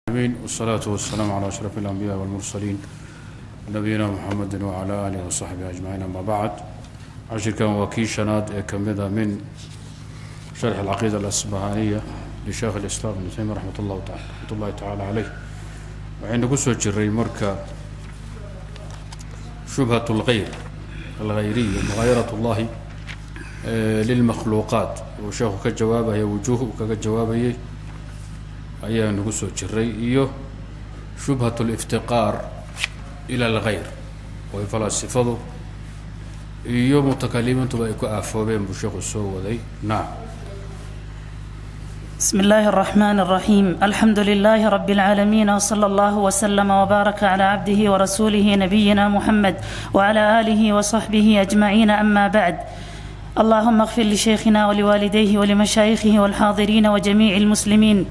والصلاة والسلام على أشرف الأنبياء والمرسلين نبينا محمد وعلى آله وصحبه أجمعين، أما بعد. Cashirkan waa kii shanaad ee ka mida min sharx الcaqiida الأsbahaniya lisheekh الإسlaam ibn taymiya raxmat ullahi tacaala caleyh. Waxaynu ku soo jiray marka shubhat اlgayr alghayriya, mughaayarat اllahi lilmakhluuqaat, uu sheekhu ka jawaabaya, wujuuh uu kaga jawaabayay ayaa nagu soo jiray, iyo shubhat اliftiqaar ila algayr oo ay falaasifadu iyo mutakalimiintuba ay ku aafoobeen buu sheekhu soo waday. Nacam. بسم الله الرحمن الرحيم، الحمد لله رب العالمين، وصلى الله وسلم وبارك على عبده ورسوله نبينا محمد وعلى آله وصحبه أجمعين، أما بعد. اللهم اغفر لشيخنا ولوالديه ولمشايخه والحاضرين وجميع المسلمين.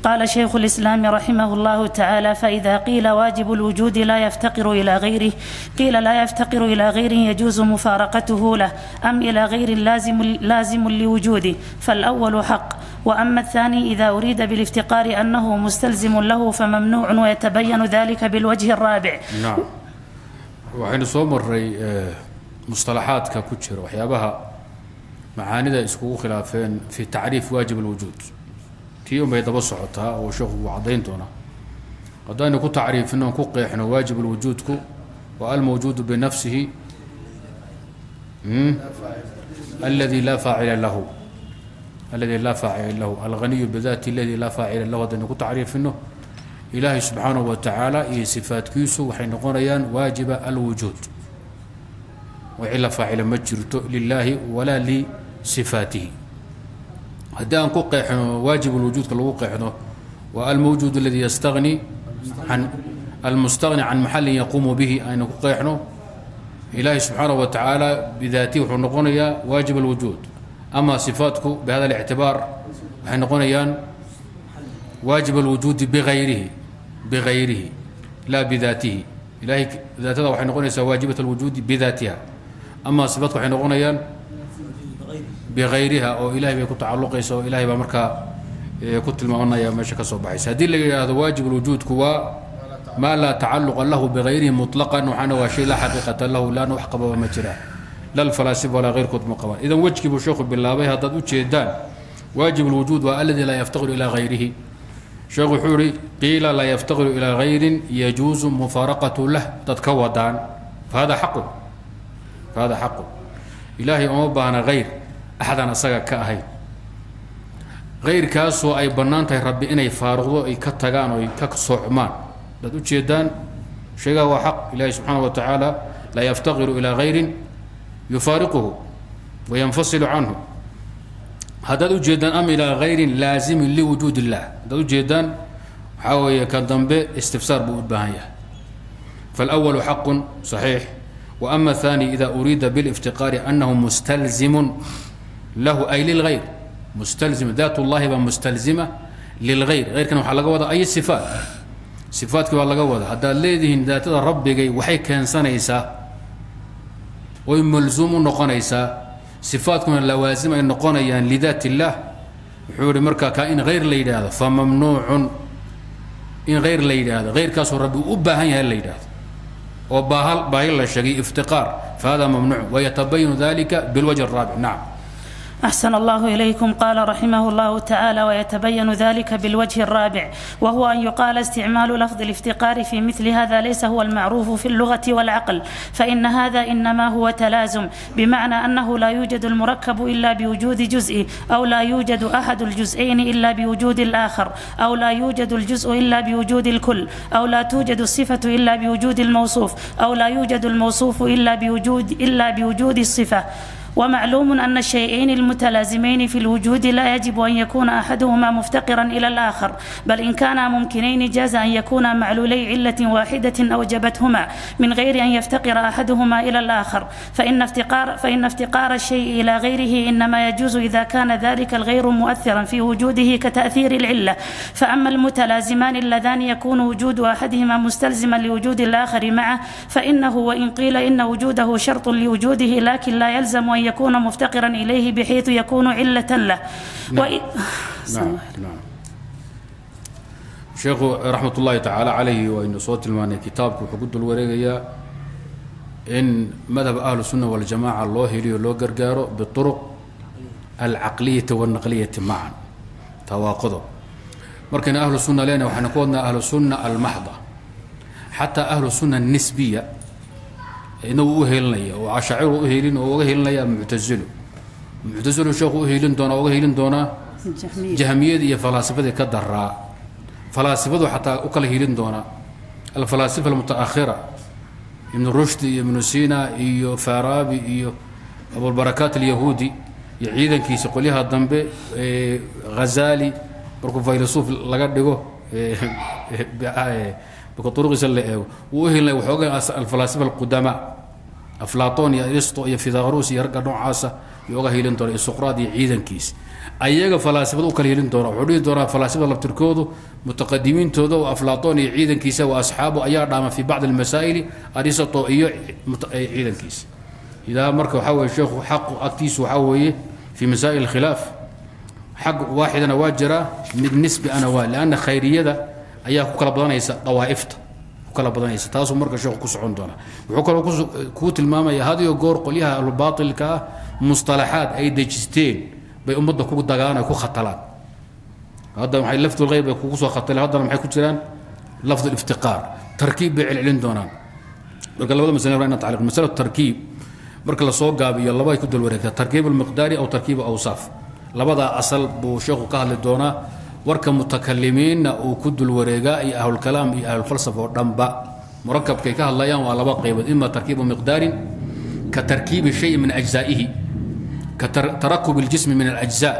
قال شيخ الإسلام رحمه الله تعالى: فإذا قيل واجب الوجود لا يفتقر إلى غيره، قيل لا يفتقر إلى غير يجوز مفارقته له أم إلى غير لازم، لازم لوجوده؟ فالأول حق، وأما الثاني إذا أريد بالافتقار أنه مستلزم له فممنوع، ويتبين ذلك بالوجه الرابع. Nacam, waxaynu soo maray musطalaxaadka ku jira, waxyaabaha macaanida iskugu khilaafeen fi tacriif waajib اlwujuud. Tii un bay daba socotaa oo sheekhu uu caddayn doonaa. Haddaynu ku tacriifino on ku qeexno waajib lwujuudku waa almawjuudu binafsihi aladi laa faacila lahu, aladi laa faacila lahu, alghaniyu bidati aladi laa faacila lahu. Haddaynu ku tacriifino, ilaahay subxaanahu wa tacaala iyo sifaatkiisu waxay noqonayaan waajiba alwujuud. Wixii la faacila ma jirto lilaahi walaa lisifaatihi. Haddii aan ku qeexno waajib lwujuudka lagu qeexno waa almawjuud aladi yastagni an almustagni can maxalin yaquumu bihi, aynu ku qeexno, ilaahay subxaanaه wa tacaala bidaatihi wuxuu noqonayaa waajib alwujuud. Ama sifaatku bihada اlictibaar waxay noqonayaan waajib alwujuudi bigayrihi, bigayrihi laa bidaatihi. Ilahay daatada waxay noqonaysaa waajibat alwujuudi bidaatiha, ama sifaatku waxay noqonayaan bigayriha, oo ilahay bay ku tacalluqaysa, oo ilahay baa markaa ku tilmaamanaya meesha ka soo baxaysa. Haddii la yidhaahdo waajib lwujuudku waa maa laa tacaluqa lahu bigayrihi muطlaqan, waxaana waa shay laa xaqiiqata lahu, laanna wax qababa ma jiraan, la lfalaasifa walaa keyrkood ma qabaan. Idan wejkii buu sheekhu bilaabay. Haddaad u jeedaan waajib lwujuud waa aladi laa yaftaqiru ilaa gayrihi, sheekhu wuxuu ihi: qiila laa yaftaqiru ilaa gayrin yajuusu mufaaraqatu lah dad ka wadaan, fahada xaqu, fahada xaqu. Ilaahay uma baahna hayr axdan asaga ka ahayn, hayrkaasoo ay bannaan tahay rabbi inay faaruqdo, ay ka tagaan oo ay ka soocmaan. Hadaad ujeedaan sheegaha waa xaq. Ilahi subxaana wa tacaala laa yaftaqiru ilaa gayrin yufaariquhu wayanfasilu canhu. Haddaad ujeedaan am ilaa gayrin laazimin liwujuud illah, haddaad ujeedaan, waxaa weeye kan dambe istifsaar buu u baahan yahay. فالأول xaq صaxiix، وأma الثاني إida أuriida bالاftiqاari أnahu mustalzimu lahu ay lilغayr, mustalzim daat اllahi baa mustalzima lilغayr. Hayrkan waxaa laga wadaa ay sifaat, sifaatkii baa laga wadaa. Haddaad leedihiin daatada rabbigay waxay keensanaysaa oy malzuum u noqonaysaa, sifaatkuna lawaasim ay noqonayaan lidaat اllah, wuxuu yihi markaa kaa in hayr la yidhaahdo famamnuucun. In hayr la yidhaahdo, hayrkaasuu rabbi u baahan yahay la yidhaahdo, oo baahi la sheegay, iftiqaar, fahada mamnuuc, wayatabayanu dalika bilwajh الraabic. Nacam. أحسن الله إليكم. قال رحمه الله تعالى: ويتبين ذلك بالوجه الرابع، وهو أن يقال استعمال لفظ الافتقار في مثل هذا ليس هو المعروف في اللغة والعقل، فإن هذا إنما هو تلازم، بمعنى أنه لا يوجد المركب إلا بوجود جزء، أو لا يوجد أحد الجزئين إلا بوجود الآخر، أو لا يوجد الجزء إلا بوجود الكل، أو لا توجد الصفة إلا بوجود الموصوف، أو لا يوجد الموصوف إلا بوجود الصفة. ومعلوم أن الشيئين المتلازمين في الوجود لا يجب أن يكون أحدهما مفتقرا إلى الآخر، بل إن كانا ممكنين جاز أن يكونا معلولي علة واحدة أوجبتهما من غير أن يفتقر أحدهما إلى الآخر، فإن افتقار الشيء إلى غيره إنما يجوز إذا كان ذلك الغير مؤثرا في وجوده كتأثير العلة. فأما المتلازمان اللذان يكون وجود أحدهما مستلزما لوجود الآخر معه، فإنه وإن قيل إن وجوده شرط لوجوده، لكن لا يلزم أن يكون مفتقرا إليه بحيث يكون علة له. نعم. نعم. Sheekhu raxmat ullaahi tacaala calayhi waynu soo tilmaanay, kitaabku wuxuu ku dul wareegayaa in madhab ahlu sunna waljamaca loo heliyo, loo gargaaro biuruq alcaqliyati walnaqliyati macan. Taa waa qodob. Markaynu ahlu sunna leenahay, waxaynu ku wadnaa ahlu sunna almaxda, xataa ahlu sunna nisbiya inagu u helinaya oo ashaaciru u helin oo uga helinaya muctasilo. Muctasilu sheekhu u helin doonaa, uga helin doonaa jahmiyadii iyo falaasifadii ka daraa. Falaasifadu xataa u kala helin doonaa alfalaasifa almutaakhira, Ibnu Rushdi iyo Ibnu Sina iyo Farabi iyo Abulbarakaat Alyahuudi iyo ciidankiisa qolyaha dambe, Ghazali markuu faylasuuf laga dhigo, marka uruqiisa la eego, wuu u helinaya waxooga alfalaasifa alqudamaa, Aflaton iyo Aristo iyo Fithagoras iyo ragga noocaasa iyo uga helin doona, iyo Suqraad iyo ciidankiisa. Ayaga falaasifada u kala helin doona. Wuxuu dhihi doonaa falaasifada laftirkoodu mutaqadimiintooda oo Aflaton iyo ciidankiisa wa asxaabu ayaa dhaama fi bacdi almasaa'ili Aristo iyo ciidankiisa. Idaa marka waxaa weye, sheekhu xaqu agtiisu waxaa weeye fi masaa'il khilaaf xaq waaxidana waa jiraa, mid nisbi ana waa lianna khayriyada ayaa ku kala badanaysa, dawaa'ifta ku kala badanaysa. Taasuu marka sheekhu ku socon doonaa. Wuxuu kaloo kuu tilmaamaya had iyo goor qolyaha ahlubaatilka ah mustalaxaad ay dejisteen bay ummadda ku dagaan ay ku khatalaan. Hadda waxay lafdu lghayb bay kugu soo khataleen, haddana maxay ku jiraan lafdu liftiqaar, tarkiib bay celcelin doonaan. Marka labada masale waa inaan tacliiq. Masala tarkiib marka la soo gaabiyo, laba ay ku dul wareegtaa: tarkiib almiqdaari aw tarkiib awsaaf. Labadaa asal buu sheekhu ka hadli doonaa. Warka mutakalimiinna uu ku dul wareegaa iyo ahlulkalaam iyo ahlulfalsafa oo dhanba murakabkay ka hadlayaan waa laba qaybood: ima tarkiibu miqdaarin ka tarkiibi shayin min ajzaa'ihi, ka tarakub اljismi min alajzaa.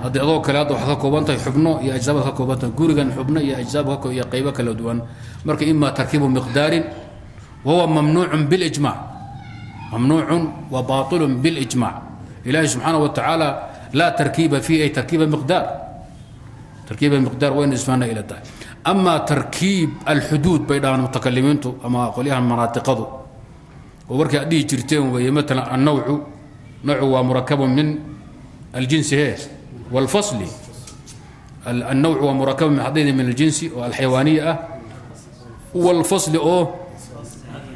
Hadda adoo kale, hadda waxaad ka kooban tahay xubno iyo ajzaa baad ka kooban tahay, gurigan xubno iyo ajzaab iyo qaybo kala duwan. Marka ima tarkiibu miqdaarin, wahuwa mamnuucun bilijmac, mamnuucun wa baatilun bilijmac. Ilaahi subxaanaه wa tacaala laa tarkiiba fiihi, ay tarkiiba miqdaar, tarkiiba miqdaar waynu isfaana ila tahay. Ama tarkiib alxuduud bay dhahaan mutakalimiintu ama qolyahan manaatiqadu, oo warkii aad dhihi jirteen weeye. Maalan annawcu, nawcu waa murakabun min aljinsi he wاlfasli. النوع waa murakab min xadayda min aljinsi oo alxayawaaniya ah, wاlfasli oo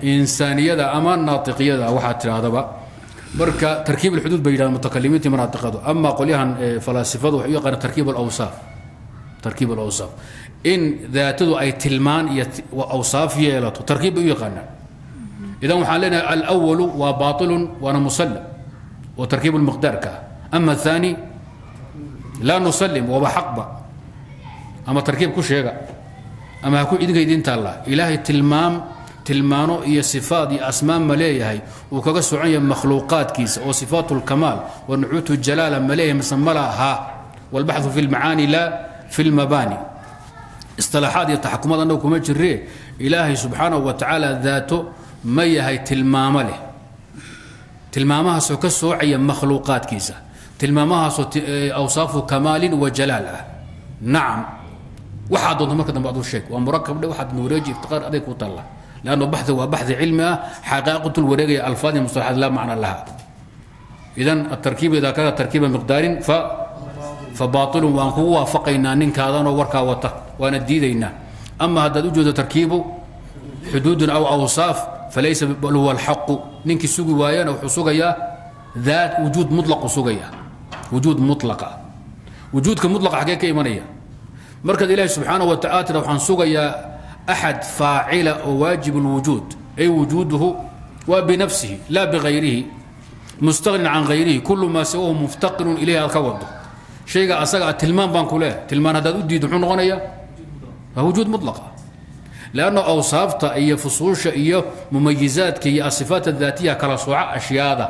insaaniyada ama naatiqiyada waxaad tidhaahdaba. Marka tarkiib alxuduud bay yidhahdaan mutakalimiintii manaatiqadu. Ama qolyahan falaasifadu waxay u yaqaanaan tarkiib alawsaaf. Tarkiib alawsaaf, in daatadu ay tilmaan iyo awsaaf yeelato, tarkiib bay u yaqaanaan. Idan waxaan leenahay alawalu waa baatilun waana musallam oo tarkiib lmiqdaarka ah. Ama athani laa nusallim, waaba xaqba, ama tarkiib ku sheega ama ha ku idinka idin taallaa. Ilaahay tilmaam, tilmaano iyo sifaad iyo asmaan ma leeyahay uu kaga socon yahay makhluuqaadkiisa, oo sifaat lkamaal wa nucuutu jalaala ma leeyahay mise ma laha? Walbaxu fi lmacaani laa fi lmabaani. Isilaaxaad iyo taxakumad annagu kuma jiree. Ilaahay subxaanahu wa tacaala daato ma yahay tilmaamo leh, tilmaamahaasoo ka soocaya makhluuqaadkiisa, tilmaamahaasoo awsaafu kamaalin wa jalaal ah? Nacam. Waxaa doonto marka dambe aduu sheeg, waa murakab dhe, waxaad wareeji, iftiqaar aday ku taalla, lanno baxi waa baxi cilmi ah, xaqaa'iqtul wareegaya, alfaad iyo mustalaxaad laa macna laha. Idan atarkiib idaa kaana tarkiiba miqdaarin fa baatilun, waan kugu waafaqaynaa ninkaadanoo warkaa wata, waana diidaynaa. Ama haddaad u jeedo tarkiibu xuduudun aw awsaaf, falaysa bal huwa alxaqu. Ninkii sugi waayana wuxuu sugayaa daat wujuud mutlaqu sugaya, wujuud mutlaqa. Wujuudka mutlaqa xaggee ka imanaya? Markaad Ilaahi subxaanahu wa tacala tira waxaan sugayaa axad faacila oo waajib lwujuud, ay wujuuduhu waa binafsihi laa bigayrihi, mustaqnin can gayrihi, kulu maa siwahu muftaqirun ilayhi, aad ka wado shayga asaga tilmaan baan ku leehay, tilmaan haddaad u diiddo muxuu noqonayaa? Waa wujuud mutlaqa, lanna awsaafta iyo fusuusha iyo mumayizaadka iyo asifaat adaatiya kala sooca ashyaada.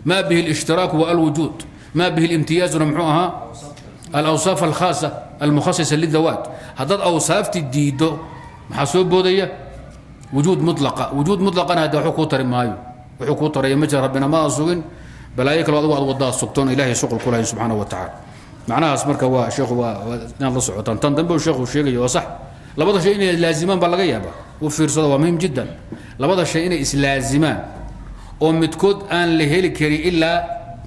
Maa bihi اlishtiraaku wa alwujuud, maa bihi اlimtiyaazuna muxuu ahaa? Alawsaaf alkhaasa almukhasisa lidawaat. Haddaad awsaafti diiddo, maxaa soo boodaya? Wujuud mutlaqa. Wujuud mutlaqana hadde waxba kuu tari maayo, wuxuu kuu taraya ma jira. Rabbina maada sugin, balaayo kaloo adigu aad wadaa sugtoon Ilahay shuqul ku lahayn subxaanahu wa tacaala. Macnahaas marka waa sheekhu waa inaad la socotaan. Tan dambe uu sheekhu sheegayo waa sax. Labada shay inay laazimaan baa laga yaabaa. U fiirsado, waa muhim jiddan. Labada shay inay islaazimaan oo midkood aan la heli karin ilaa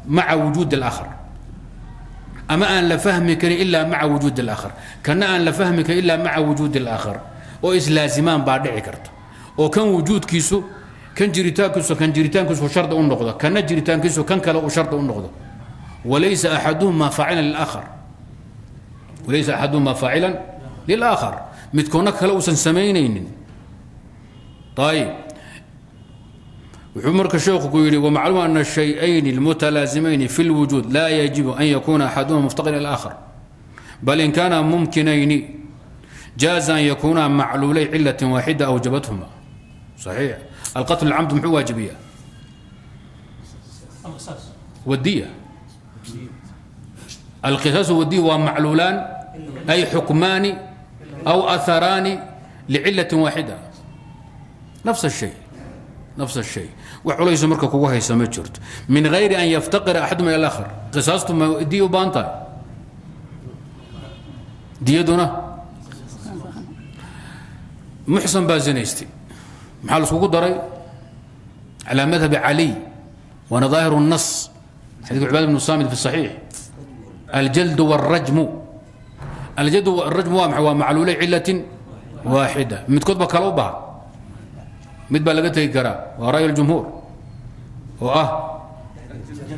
maca wujuud alaakhar. Ama aan la fahmi karin ilaa maca wujuud alaakhar, kana aan la fahmi karin ilaa maca wujuudi alaakhar, oo islaazimaan baa dhici karta, oo kan wujuudkiisu kan jiritaankiisu, kan jiritaankiisu shardi u noqdo, kana jiritaankiisu kan kale uu shardi u noqdo. Walaysa axaduhuma faacilan lilaakhar, walaysa axaduhuma faacilan lilaakhar, midkoodna kale uusan samaynaynin. Ayib, wuxuu marka sheekhu ku yidhi: ومعلوم أن الشhayئayn المتalaaزimayn في الوuجود laa yaجiب أن yakuna أxaduهuma مفتقرا إلى الآخر، bal in kana mumkinayni jaaza أن yakuna macluulay cilaة waaxida أwjabathuma. صaxiix. الqatl الcamd muxuu waajibiyaa? Wadiya. الqisaas wadiya waa macluulaan, ay xukmaani أw أharaani لcilaة waaxida. نفس الشhay، نفس الشhay. Wax culayso marka kugu haysa ma jirto, min غayri an yaftaqira axaduma ila اlآkhar. Qisaastu ma diya u baahan tahay? Diyaduna muxsan baa zinaystay, maxaa laiskugu daray? Calى madhabi caliy, waana ظaahir الnas, xadيث cubaad بن samit fi الصaxiix: aljald wاlrajmu. Aljald wاlrajmu waa maxay? Waa macluulay cilaة waaxida. Midkood ba kale u baahan, mid baa laga tegi karaa. Waa ra'y اljumhuur oo ah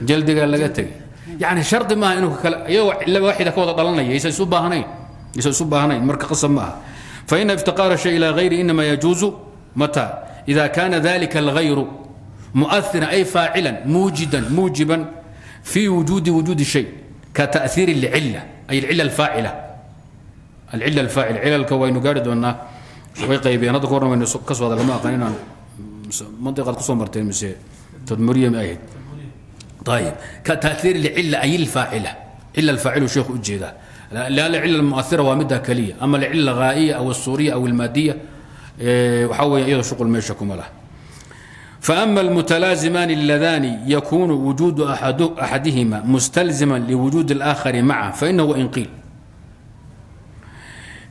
jaldiga laga tegay. Yani shardi maaha inuu kale, iyagoo cilo waaxida ka wada dhalanaya, aysan isu baahnayn, aysan isu baahnayn. Marka qasab ma aha. Faina iftiqaara shay ilى غayri inama yajuuzu mata ida kana dalika alغayru muؤثira, ay faacila, muujidan, muujiban fi wujuudi wujuudi shay, ka ta'hiir اlcila, ay alcila alfaacila, alcila alfaacila. Cilalka waynu gaari doonaa, way qaybiyeen. Hadda ka horna waynu ka soo hadal. Ma aqaan inaan mantiqaad kusoo marteen mise tadmuriya ma ahayd. Ayib, كتأثير العلة أي الفاعلة، علة الفاعل شيخ ujeeda، لأن العلة المؤثرة waa midda kaliya. أما العلة الغائية أو الصورية أو المادية, waxaa weeye iyado shuqul meesha kuma laha. فأما المتلازمان اللذان يكون وجود أحدهما مستلزما لوجود الآخر معه، فإنه وإن قيل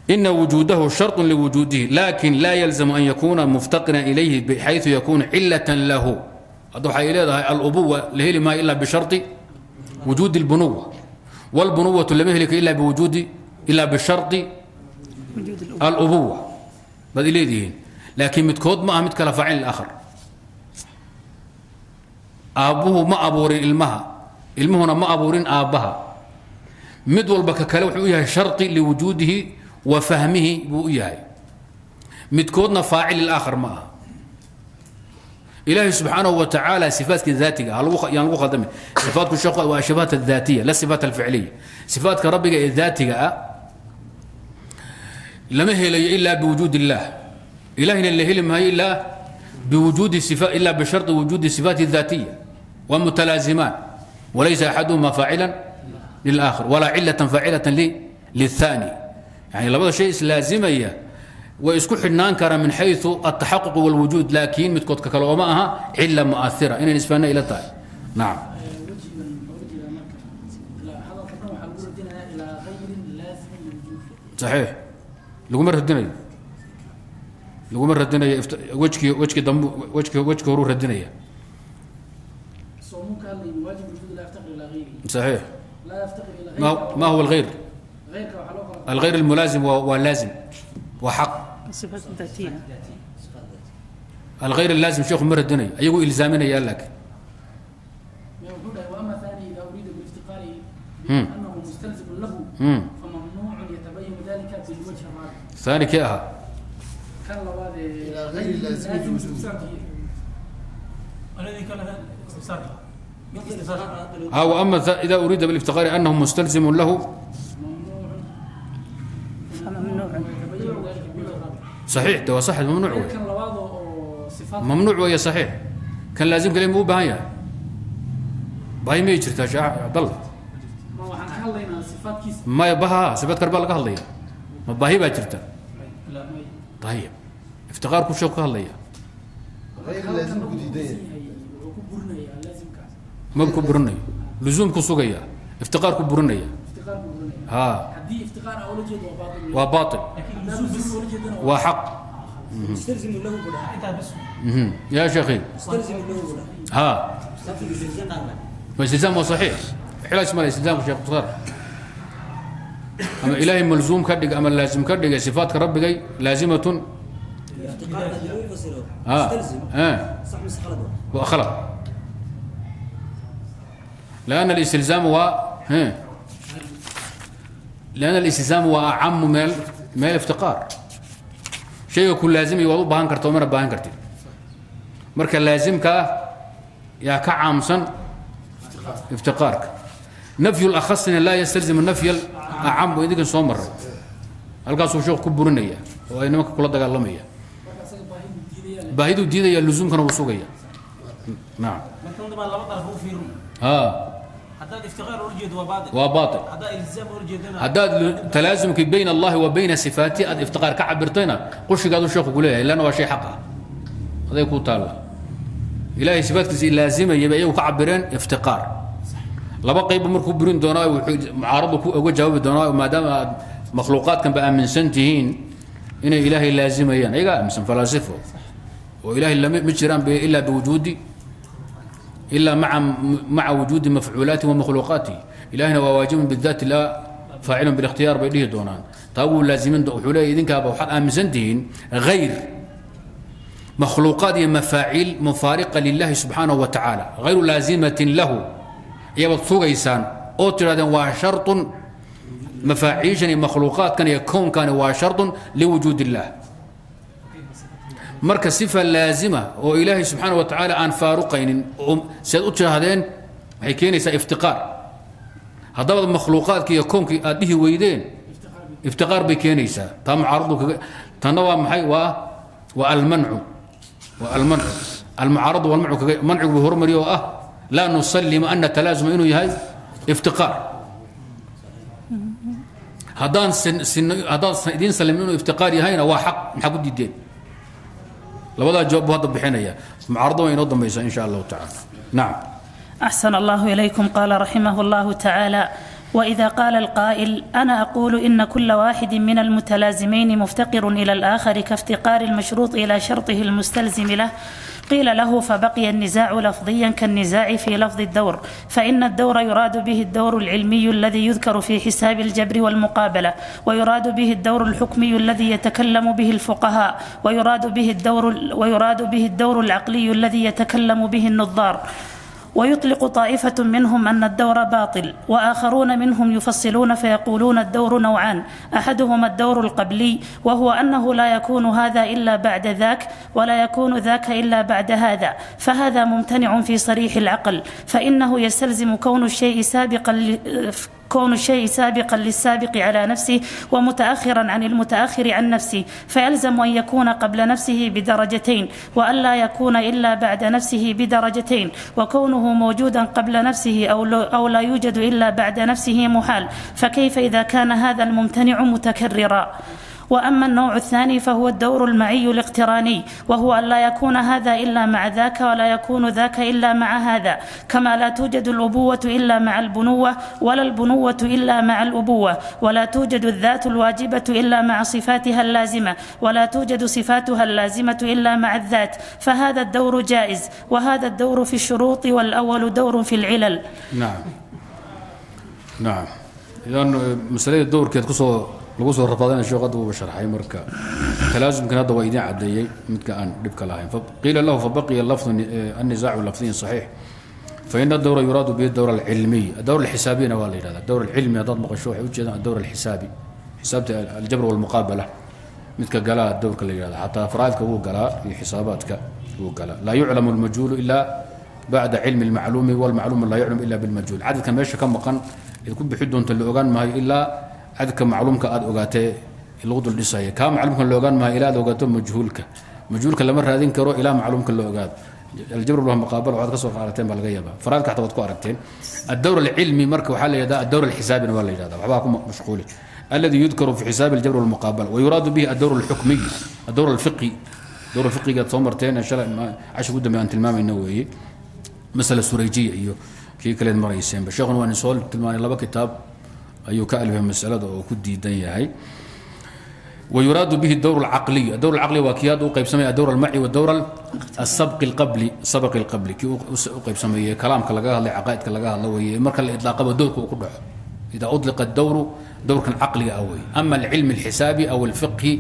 إن وجوده شرط لوجوده، لكن لا يلزم أن يكون مفتقرا إليه بحيث يكون علة له. Hadda waxay leedahay الأبوة la heli maayo إلا بشرط وجود البنوة، والبنوة lama heli karo إلا بوجود، إلا بشرط الأبوة baad leedihiin. Laakiin midkood ma aha mid kale faacil الآخر. Aabbuhu ma abuurin ilmaha, ilmuhuna ma abuurin aabbaha. Mid walba ka kale wuxuu u yahay sharطi liwujuudihi wa fahmihi buu u yahay. Midkoodna faacil الآخر ma aha. Ilaahay subxaanahu wa tacaala sifaatka daatiga yaan lagu khaldamin. Sifaatku sheekhu waa sifaat الذaatiya, la sifaat alficliya. Sifaatka rabbiga ee daatiga ah lama helayo ilaa biwujuud illah. Ilahina la heli maayo ilaa biwujuudi sifa, ila bisharطi wujuudi sifaat الذaatiya. Waa mutalaazimaan, walaysa axaduhuma faacila للآخر walaa cilة faacilة للثاني. Yani labada shay islaazimaya way isku xidhnaan karaan min xayثu التaxaquq والwujuud, laakiin midkood ka kale ooma aha cila mu'athira. Inayn isfahanna ila tahay. Nacam. Wejigan wuxuu jeedaa marka hadalka dhan waxaa lagu radinayaa ilaa gayrin laazim lilwujuud. Saxiix, laguma radinayo, laguma radinayo. Wejkii dambe, wejkii horuu radinaya. Soo muu ka hadlayni waajib wujuud laa yaftaqir ilaa gayrihi? Saxiix. Laa yaftaqir ilaa ما ما هو الغير؟ غيرka waxaa loo kala الغير الملازم waa لازم, waa xaq. صفات ذاتية. الغير اللازم sheekhu ma radinayo, ayagu ilzaaminaya laakiin. Wuxuu dhahay: وأما ثاني إذا أريد بالافتقار أنه مستلزم له فممنوع، يتبين ذلك بالوجه الرابع. ثاني kee ahaa؟ كان لباد إلى غير لازم الوجود. الذي كان استفسار. ها، وأما إذا أريد بالافتقار أنه مستلزم له فممنوع. يتبين ذلك بالوجه الرابع. صحيح, ده صح, ممنوع wey. kan labaad oo sifaat mamnuuc weeye. Saxiix, kan laazimka le ma u baahan yahay? Baahi may jirtaa, sheekh Cabdalla? Ma waxaan ka hadlaynaa sifaatkiisa. Maya, baha sifaat kale baa laga hadlaya. Ma baahi baa jirta? Ayib, iftiqaarku sheekhu ka hadlaya. غير لازم ku diidan yahay. Wuxuu ku burinayaa laazimkaas. Ma ku burinayo, luzuum ku sugaya, iftiqaar ku burinaya. Iftiqaar buu burinaya. Ha. Haddii iftiqaar aa ula jeedo waa baatil. Waa baatil. لكن haddii لزوم luzuum ula jeedana waa xaq. مستلزم له بدا. انت بس. يا شيخي. مستلزم له بدا. ها. لفظ الاستلزام. والاستلزام هو صحيح، علاج اسمه الاستلزام. شيخ مختار. Ama Ilaahay malzuum ka dhig ama laazim ka dhigay, sifaatka Rabbigay laazimatun. Iftiqaarka haddii lagu fasiro ah mustalzim, sax mise khalad waa? Waa khalad, لأن الاستلزام هو لأن الاستلزام هو أعم من الافتقار. Shayga ku laazimaya waad u baahan karta, mana baahan kartid. Marka laazimka ah yaa ka caamsan iftiqaarka. Nafyu lakhasina laa yastalzimu nafy alacam, buu idinkan soo maray. Halkaasuu sheekhu ku burinaya oo ay nimanka kula dagaalamaya. Baahiduu diidaya, luzuumkana wuu sugaya. Nacam. Marka baa laba daraf u fiirin. Ha. Haddaad iftiqaar ula jeedo, waa baatil. Waa baatil. Haddaad iltizaam ula jeedana, Haddaad talaasumkii bayna Allahi wa bayna sifaati aad iftiqaar ka cabirtayna, qushigaadu sheekhu ku leeyahay, lanna waa shay xaq ah, aday ku taalla. Ilahay sifaatkiisa laazimaya bay iyagu ka cabireen iftiqaar. Laba qayb markuu burin doonaa, wuxuu mucaaradu ku uga jawaabi doonaa: maadaama aad makhluuqaadkan ba aaminsan tihiin inay Ilaahay laazimayaan, iyagaa aaminsan, falaasifo oo Ilaahay lama ma jiraan ilaa biwujuudi, ilaa maca wujuudi mafcuulaati wa makhluuqaatihi. Ilahina waa waajibun bidaati, laa faacilun bilikhtiyaar, bay dhihi doonaan. Taa wuu laazimin. Wuxuu leeyahy: idinkaaba waxaad aaminsan tihiin hayr makhluuqaad iyo mafaaciil mufaariqa lilahi subxaanahu wa tacaala, hayru laazimatin lahu, iyabaad sugaysaan oo tidhahdeen waa sharطun, mafaaciishan iyo makhluuqaadkan iyo kownkani waa sharطun liwujuud illah. Marka sifa laazima oo Ilaahay subxaana wa tacaala aan faaruqaynin oo siaad u tidhaahdeen waxay keenaysaa iftiqaar. Haddabaad makhluuqaadki iyo kownkii aad dhihi weydeen, iftiqaar bay keenaysaa. Taa mucaaradu kaga, tanna waa maxay? Waa almancu, waa almancu, almucaaradu walmancu. Kaga mancigu buu hormariyo oo ah laa nusalima ana talaazuma inuu yahay iftiqaar. Haddaan haddaan idiin salimin inuu iftiqaar yahayna waa xaq, maxaa ku diideen? Labadaa jawaab buu hadda bixinaya. Mucaarado waa inoo dambaysaa, in sha Allahu tacaala. Nacam. أحسن الله إليكم. قال رحمه الله تعالى: وإذا قال القائل: أنا أقول إن كل واحد من المتلازمين مفتقر إلى الآخر كافتقار المشروط إلى شرطه المستلزم له، قيل له: فبقي النزاع لفظيا كالنزاع في لفظ الدور، فإن الدور يراد به الدور العلمي الذي يذكر في حساب الجبر والمقابلة، ويراد به الدور الحكمي الذي يتكلم به الفقهاء، ويراد به الدور العقلي الذي يتكلم به النظار. ويطلق طائفة منهم أن الدور باطل، وآخرون منهم يفصلون فيقولون: الدور نوعان، أحدهما الدور القبلي، وهو أنه لا يكون هذا إلا بعد ذاك، ولا يكون ذاك إلا بعد هذا، فهذا ممتنع في صريح العقل، فإنه يستلزم كون الشيء سابقا للسابق على نفسه ومتأخرا عن المتأخر عن نفسه، فيلزم أن يكون قبل نفسه بدرجتين وألا يكون إلا بعد نفسه بدرجتين، وكونه موجودا قبل نفسه أو لا يوجد إلا بعد نفسه محال، فكيف إذا كان هذا الممتنع متكررا؟ واما النوع الثاني فهو الدور المعي الاقتراني، وهو ان لا يكون هذا الا مع ذاك، ولا يكون ذاك الا مع هذا، كما لا توجد الابوه الا مع البنوه، ولا البنوه الا مع الابوه، ولا توجد الذات الواجبه الا مع صفاتها اللازمه، ولا توجد صفاتها اللازمه الا مع الذات، فهذا الدور جائز، وهذا الدور في الشروط، والاول دور في العلل. نعم، idan masalada dowrkeed kusoo lagu soo rafaadana sheekhu hadda wuuba sharxay. Marka talaasumkan hadda waa idiin caddeeyey midka aan dhibka lahayn. Qiila lahu: fabaqiya lafdu النزاع لفظي صحيح، فإن الدور يراد به الدور العلمي، الدور الحسابينا waa la yidhahda. الدور العلمي haddaad maqasho, waxay ujeedaan الدور الحسابي, xisaabta الجبر والمقابلة midka galaa dowrka la yidhahda. Xataa faraaidka wuu galaa iyo xisaabaadka wuu galaa. لا يعلم المجهول إلا بعد علم المعلوم، والمعلوم لا يعلم إلا بالمجهول. Cadadka meesha ka maqan id ku bixi doonta la ogaan maayo ilaa cadadka macluumka aad ogaatee lagu dul dhisaya. Kaa macluumka la ogaan maayo ilaa aad ogaato majhuulka. Majhuulka lama raadin karo ilaa macluumka la ogaado. الجبر والمقابلة waxaad ka soo qaadateen baa laga yaabaa, faraadka xataa waad ku aragteen. الدور العلمي marka waxaa la yidhahdaa الدور الحسابي waa la yidhahdaa, waxbaa ku mashquuli, الذي يذكر في حساب الجبر والمقابلة. ويراد به الدور الحكمي، الدور الفقهي. دور الفقهي قad soo marteen shalay cashir ugu dambe aan tilmaamayna weeye, masala surayjiya iyo kii kaleed marayseenba. Sheekhuna waan soo tilmaanay, laba kitaab ayuu ka alifay masalada oo ku diidan yahay. ويراد به الدور العقلي. الدور العقلي waa kii hadda u qaybsamaya الدور المعي والدور السبق القبلي. سبق القبلي kii u qaybsameeyey kalaamka laga hadlay, caqaa'idka laga hadlo weeye. Marka la idlaaqaba dowrka uu ku dhaco, إذا أطلق الدور. Dowrkan caqliga ah wey. Ama alcilmi alxisaabi aw alfiqhi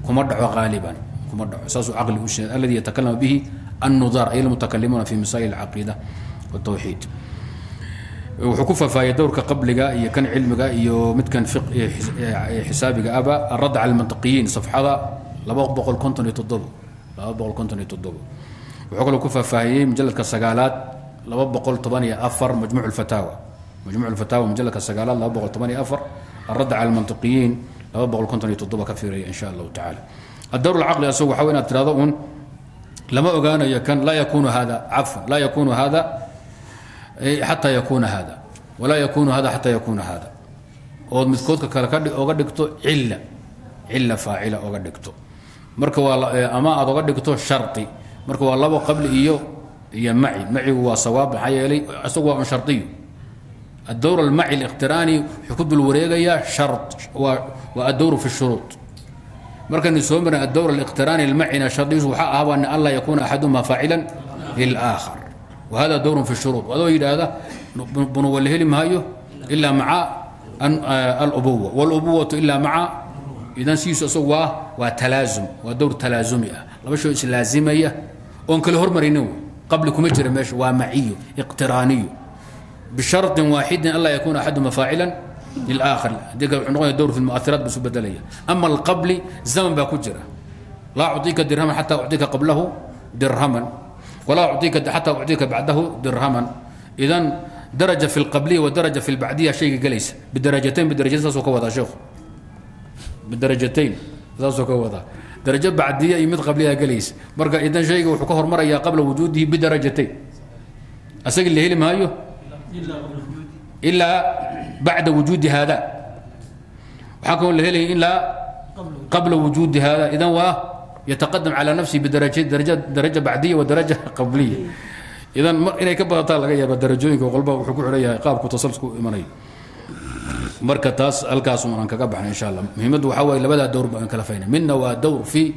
kuma dhaco, haaliban kuma dhaco. Saasuu caqli u sheegay alladii yatakalama bihi النudar ay almutakalimuuna fi masaa'il alcaqiida والtawxiid. Wuxuu ku faahfaahiyey dowrka qabliga iyo kan cilmiga iyo midkan xisaabiga aba, الradd cala almantiqiyiin, safxada 257, 257. Wuxuu kaloo ku faahfaahiyey mujaladka sagaalaad 214, majmuuc lfataawa, majmuuc lfataawa, mujaladka sagaalaad 214, الradd cala almantiqiyiin 257 ka fiiraya, in sha Allahu tacaala. الdowr alcaqli asagu waxa wey inaad tirahdo un lama ogaanayo kan, laa yakunu hada, cafwan, laa yakunu hada xataa yakuna hada, walaa yakunu hada xataa yakuna hada, ood midkoodka kale oga dhigto cila, cila faacila oga dhigto. Marka waa ama aad oga dhigto shardi. Marka waa labo, qabli iyo maci. Macigu waa sawaab, maxaa yeelay isagu waa un shardiyo. الdowr almaci اliqtiraani wuxuu ku dul wareegayaa shar, waa addowru fi shuruud. Markaynu soo marnay addowr aliqtiraani almacina, shardigiisu waxaa ahaaba an laa yakuuna axaduhuma faacila lilaakhar, wa hada dowrun fi shuruud. Adoo yidhaahda bunuwa la heli maayo ilaa maca alubuwa, wاlubuwatu ilaa maca. Idan sidiisu isagu waa talaasum, waa dowr talaasumi ah, laba shay islaazimaya oon kala hormarinin wey. Qabli kuma jira meesha, waa maciyo iqtiraaniyo bisharطi waaxidin, anlaa yakuuna axaduhuma faacila lilaakhar. Hadii kale wuxuu noqonaya dowr fi lmu'athiraat buu isu bedelaya. Ama alqabli zaman baa ku jira: laa ucطika dirhaman xataa ucطika qablahu dirhaman, walaa ucطika xataa ucطika bacdahu dirhaman. Idan daraja fi lqabliya wa daraja fi lbacdiya shayga gelaysa bidarajatayn, bidarajatayn saasuu ka wadaa sheekhu, bidarajatayn saasuu ka wadaa, darajo bacdiya iyo mid qabliya gelaysa. Marka idan shayga wuxuu ka hormarayaa qabla wujuudihi bidarajatayn, asaga la heli maayo ilaa bacda wujuudi hada, waxaa kaloo la helaya ilaa qabla wujuudi hada. Idan waa yataqadam calى nafsihi bidaraja, daraja, daraja bacdiya wa daraja qabliya. Idan inay ka badataa laga yaaba darajooyinka, qolba wuxuu ku xidhan yahay qaabku tasalsulku imanayo. Marka taas halkaas aan kaga baxnay, insha Allah. Muhiimaddu waxaa waye labadaa dowr baan kala faynay. Midna waa dowr fi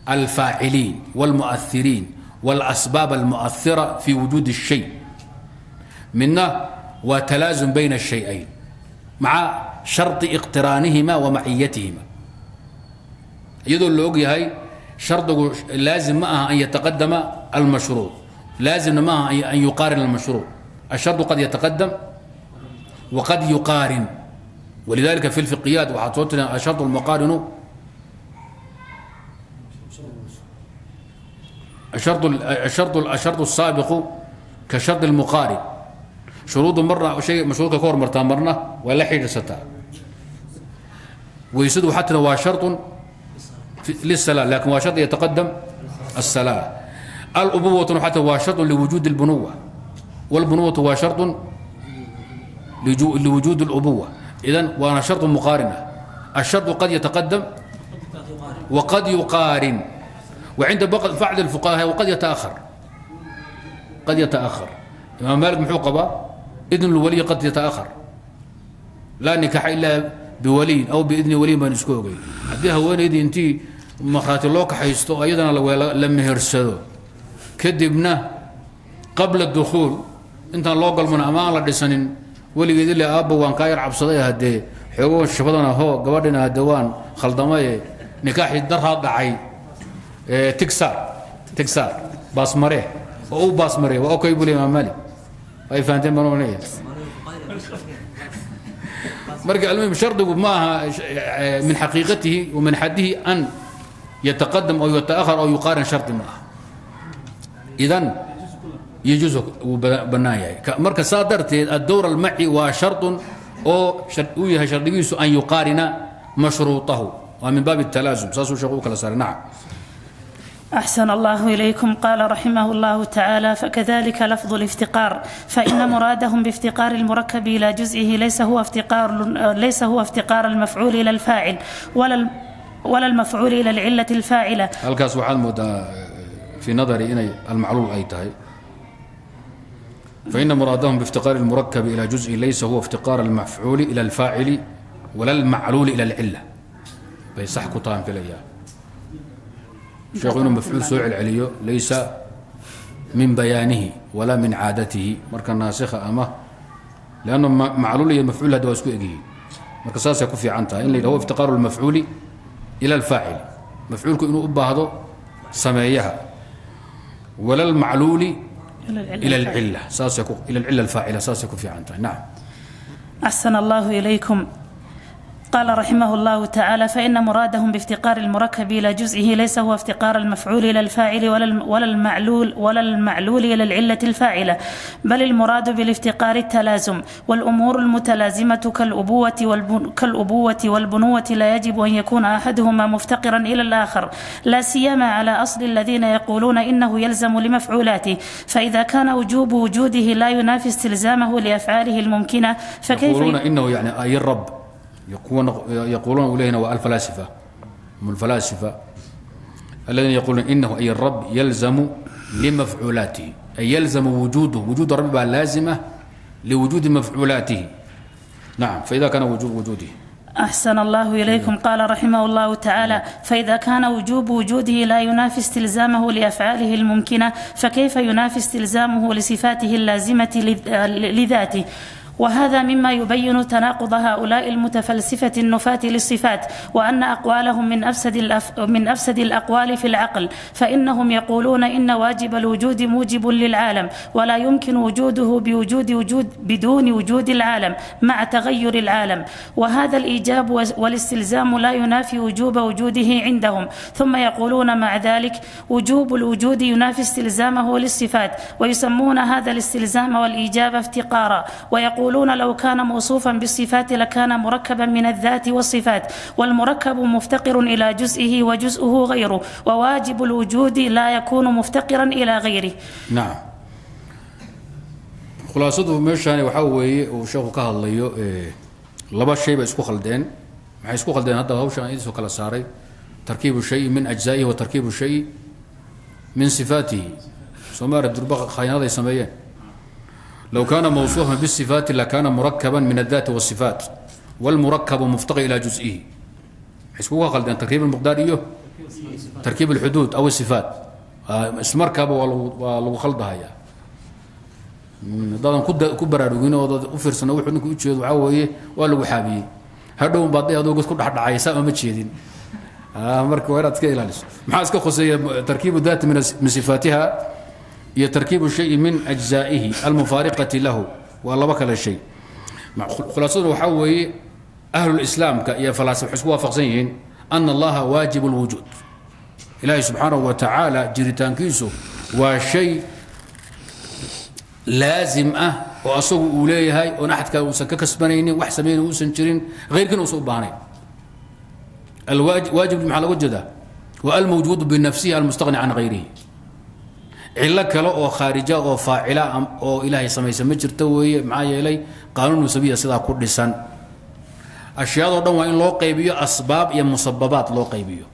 alfaaciliin wاlmu'athiriin wاlasbaab almu'athira fi wujuudi الshay, midna waa talaasum bayna الshay-ayn maca sharطi iqtiraanihima wa maciyatihima, iyadoo la og yahay shardigu laazim ma aha an yataqadama almashruuط, laazimna ma aha an yuqaarin almashruuط. الsharط qad yataqadam waqad yuqaarin, walidalika fi lfiqiyaat waxaad soo tireen الsharط almuqaarinu الشرط الsaabiqu ka sharط الmuqaarin. Shuruuddu marna shay mashruudka ka hormartaa, marna waa la xidhiidhsataa. Weysadu waxaa tira waa sharطun liلsalaa, lakin waa shart yataqadam الsalaa. Alubuwatuna waxaa tira waa sharطun liwujuudi اlbunuwa, wاlbunuwatu waa sharطun liwujuudi اlubuwa. Idan waana sharط muqaarin ah. الsharط qad yataqadam وqad yuqaarin, وعinda bacd الfuqahaa وqad yataأhar, qad yataأhar. Imaam Malik muxuu qabaa? Idn اlwaliy qad yataأhar, laa nikaxa ilaa biwaliyin aw biidni waliyin baan isku ogey. Haddii haweenaydii intii markhaati loo kaxaysto ayadana la mehersado, kadibna qabla dukhuul intaan loo galmana ama aan la dhisanin weligeed ila aabba waan kaa yar cabsaday, haddee xoogo shabadana hoo gabadhina haddee waan khaldamaye, nikaaxii daraa dhacay, tigsaar tigsaar baasmaree oo u baasmaree waa okay buu le Imaam Malik. Ay fahanteen baan leeyahay. Marka almuhim shardigu ma aha min xaqiiqatihi wa min xaddihi an yataqadam aw yataأkhar aw yuqaarin, shardi ma aha. Idan yajuusu, wuu bannaan yahay. Marka saa darteed addowr almaci waa shardun oo uu yahay shardigiisu an yuqaarina mashruutahu, waa min baab الtalaasum. Saasuu sheekhu u kala saaray. Nacam. أحسن الله إليكم. قال رحمه الله تعالى: فكذلك لفظ الافتقار، فإن مرادهم بافتقار المركب إلى جزئه ليس هو افتقار المفعول إلى الفاعل ولا المفعول إلى العلة الفاعلة. Halkaas waxaad moodaa fii nadari inay almacluul ay tahay. Faina muraadahum biiftiqaari اlmurakabi ila juzءi laysa huwa iftiqaar almafcuuli ila alfaacili wala almacluuli ila alcila bay sax ku tahan filayaa. Sheekhu inuu mafcuul soo celceliyo laysa min bayaanihi walaa min caadatihi. Marka naasikha ama lianna macluul iyo mafcuul hadda waa isku egyihiin. Marka saasay ku fiican tahay in la yidhaho iftiqaaru lmafcuuli ila alfaacili, mafcuulku inuu u baahdo sameeyaha, wala almacluuli ila alcila, saasay ku ila alcila alfaacila, saasay ku fiican tahay. Nacam. أحسن الله إليكم. قال رحمه الله تعالى: فإن مرادهم بافتقار المركب إلى جزئه ليس هو افتقار المفعول إلى الفاعل ولا المعلول إلى العلة الفاعلة، بل المراد بالافتقار التلازم، والأمور المتلازمة كالأبوة والبنوة لا يجب أن يكون أحدهما مفتقرا إلى الآخر، لا سيما على أصل الذين يقولون إنه يلزم لمفعولاته. فإذا كان وجوب وجوده لا ينافي استلزامه لأفعاله الممكنة، فكيف يقولون إنه يعني أي الرب يقولون إلينا والفلاسفة، هم الفلاسفة الذين يقولون إنه أي الرب يلزم لمفعولاته، أي يلزم وجوده، وجود الرب لازمة لوجود مفعولاته. نعم، فإذا كان وجوب وجوده أحسن الله إليكم. قال رحمه الله تعالى: فإذا كان وجوب وجوده لا ينافي استلزامه لأفعاله الممكنة، فكيف ينافي استلزامه لصفاته اللازمة لذاته؟ وهذا مما يبين تناقض هؤلاء المتفلسفة النفاة للصفات، وأن أقوالهم من أفسد الأقوال في العقل، فإنهم يقولون إن واجب الوجود موجب للعالم، ولا يمكن وجوده بوجود وجود بدون وجود العالم مع تغير العالم، وهذا الإيجاب والاستلزام لا ينافي وجوب وجوده عندهم. ثم يقولون مع ذلك: وجوب الوجود ينافي استلزامه للصفات، ويسمون هذا الاستلزام والإيجاب افتقارا، ويقولون لو كان موصوفا بالصفات لكان مركبا من الذات والصفات، والمركب مفتقر إلى جزئه وجزؤه غيره، وواجب الوجود لا يكون مفتقرا إلى غيره. Nacam, khulaasadu meeshaani waxaa weeye uu sheekhu ka hadlayo laba shay bay isku khaldeen. Maxay isku khaldeen? Hadda hawshan aan idinsoo kala saaray: تركيب الشيء من أجزائه وتركيب الشيء من صفاته. Soomaali durba khayaanaday sameeyeen. لو كان موصوفا بالصفات لكان مركبا من الذات والصفات، والمركب مفتقر إلى جزئه. Maxay iskugu khaldeen? تركيب المقدار iyo تركيب الحدود أو الصفات ismarkaaba waa lagu khaldahayaa. Haddaadan ku baraarugin oo dad u fiirsana wuxuu ninku ujeedo, waxaa weeye waa lagu xaabiyey. Hadhow baad adoo god ku dhexdhacay saa ma jeedin. Marka waa inaad iska ilaaliso. Maxaa iska khuseeya تركيب الذات من صفاتها iyo تركيب الشيء من أجزائه المفارقة له? Waa laba kale shay. Khulaasaduna waxaa weeye ahlulislaamka iyo falaasifa waxay isku waafaqsan yihiin أن الله واجب الوجود. Ilaahay subxaanahu wa tacaala jiritaankiisu waa shay laazim ah oo asagu uu leeyahay, oon axad kale uusan ka kasbanaynin, wax samayna uusan jirin, hayrkiina uusan u baahnayn. Alwaajib maxaa laga jeedaa? Waa الموجود بنفسه المستغني عن غيره. Cilo kale oo khaarija oo faacila oo ilaahay samaysa ma jirto weeye. Maxaa yeelay qaanuun sabiya sidaa ku dhisan. Ashyaadoo dhan waa in loo qaybiyo asbaab iyo musababaat loo qaybiyo.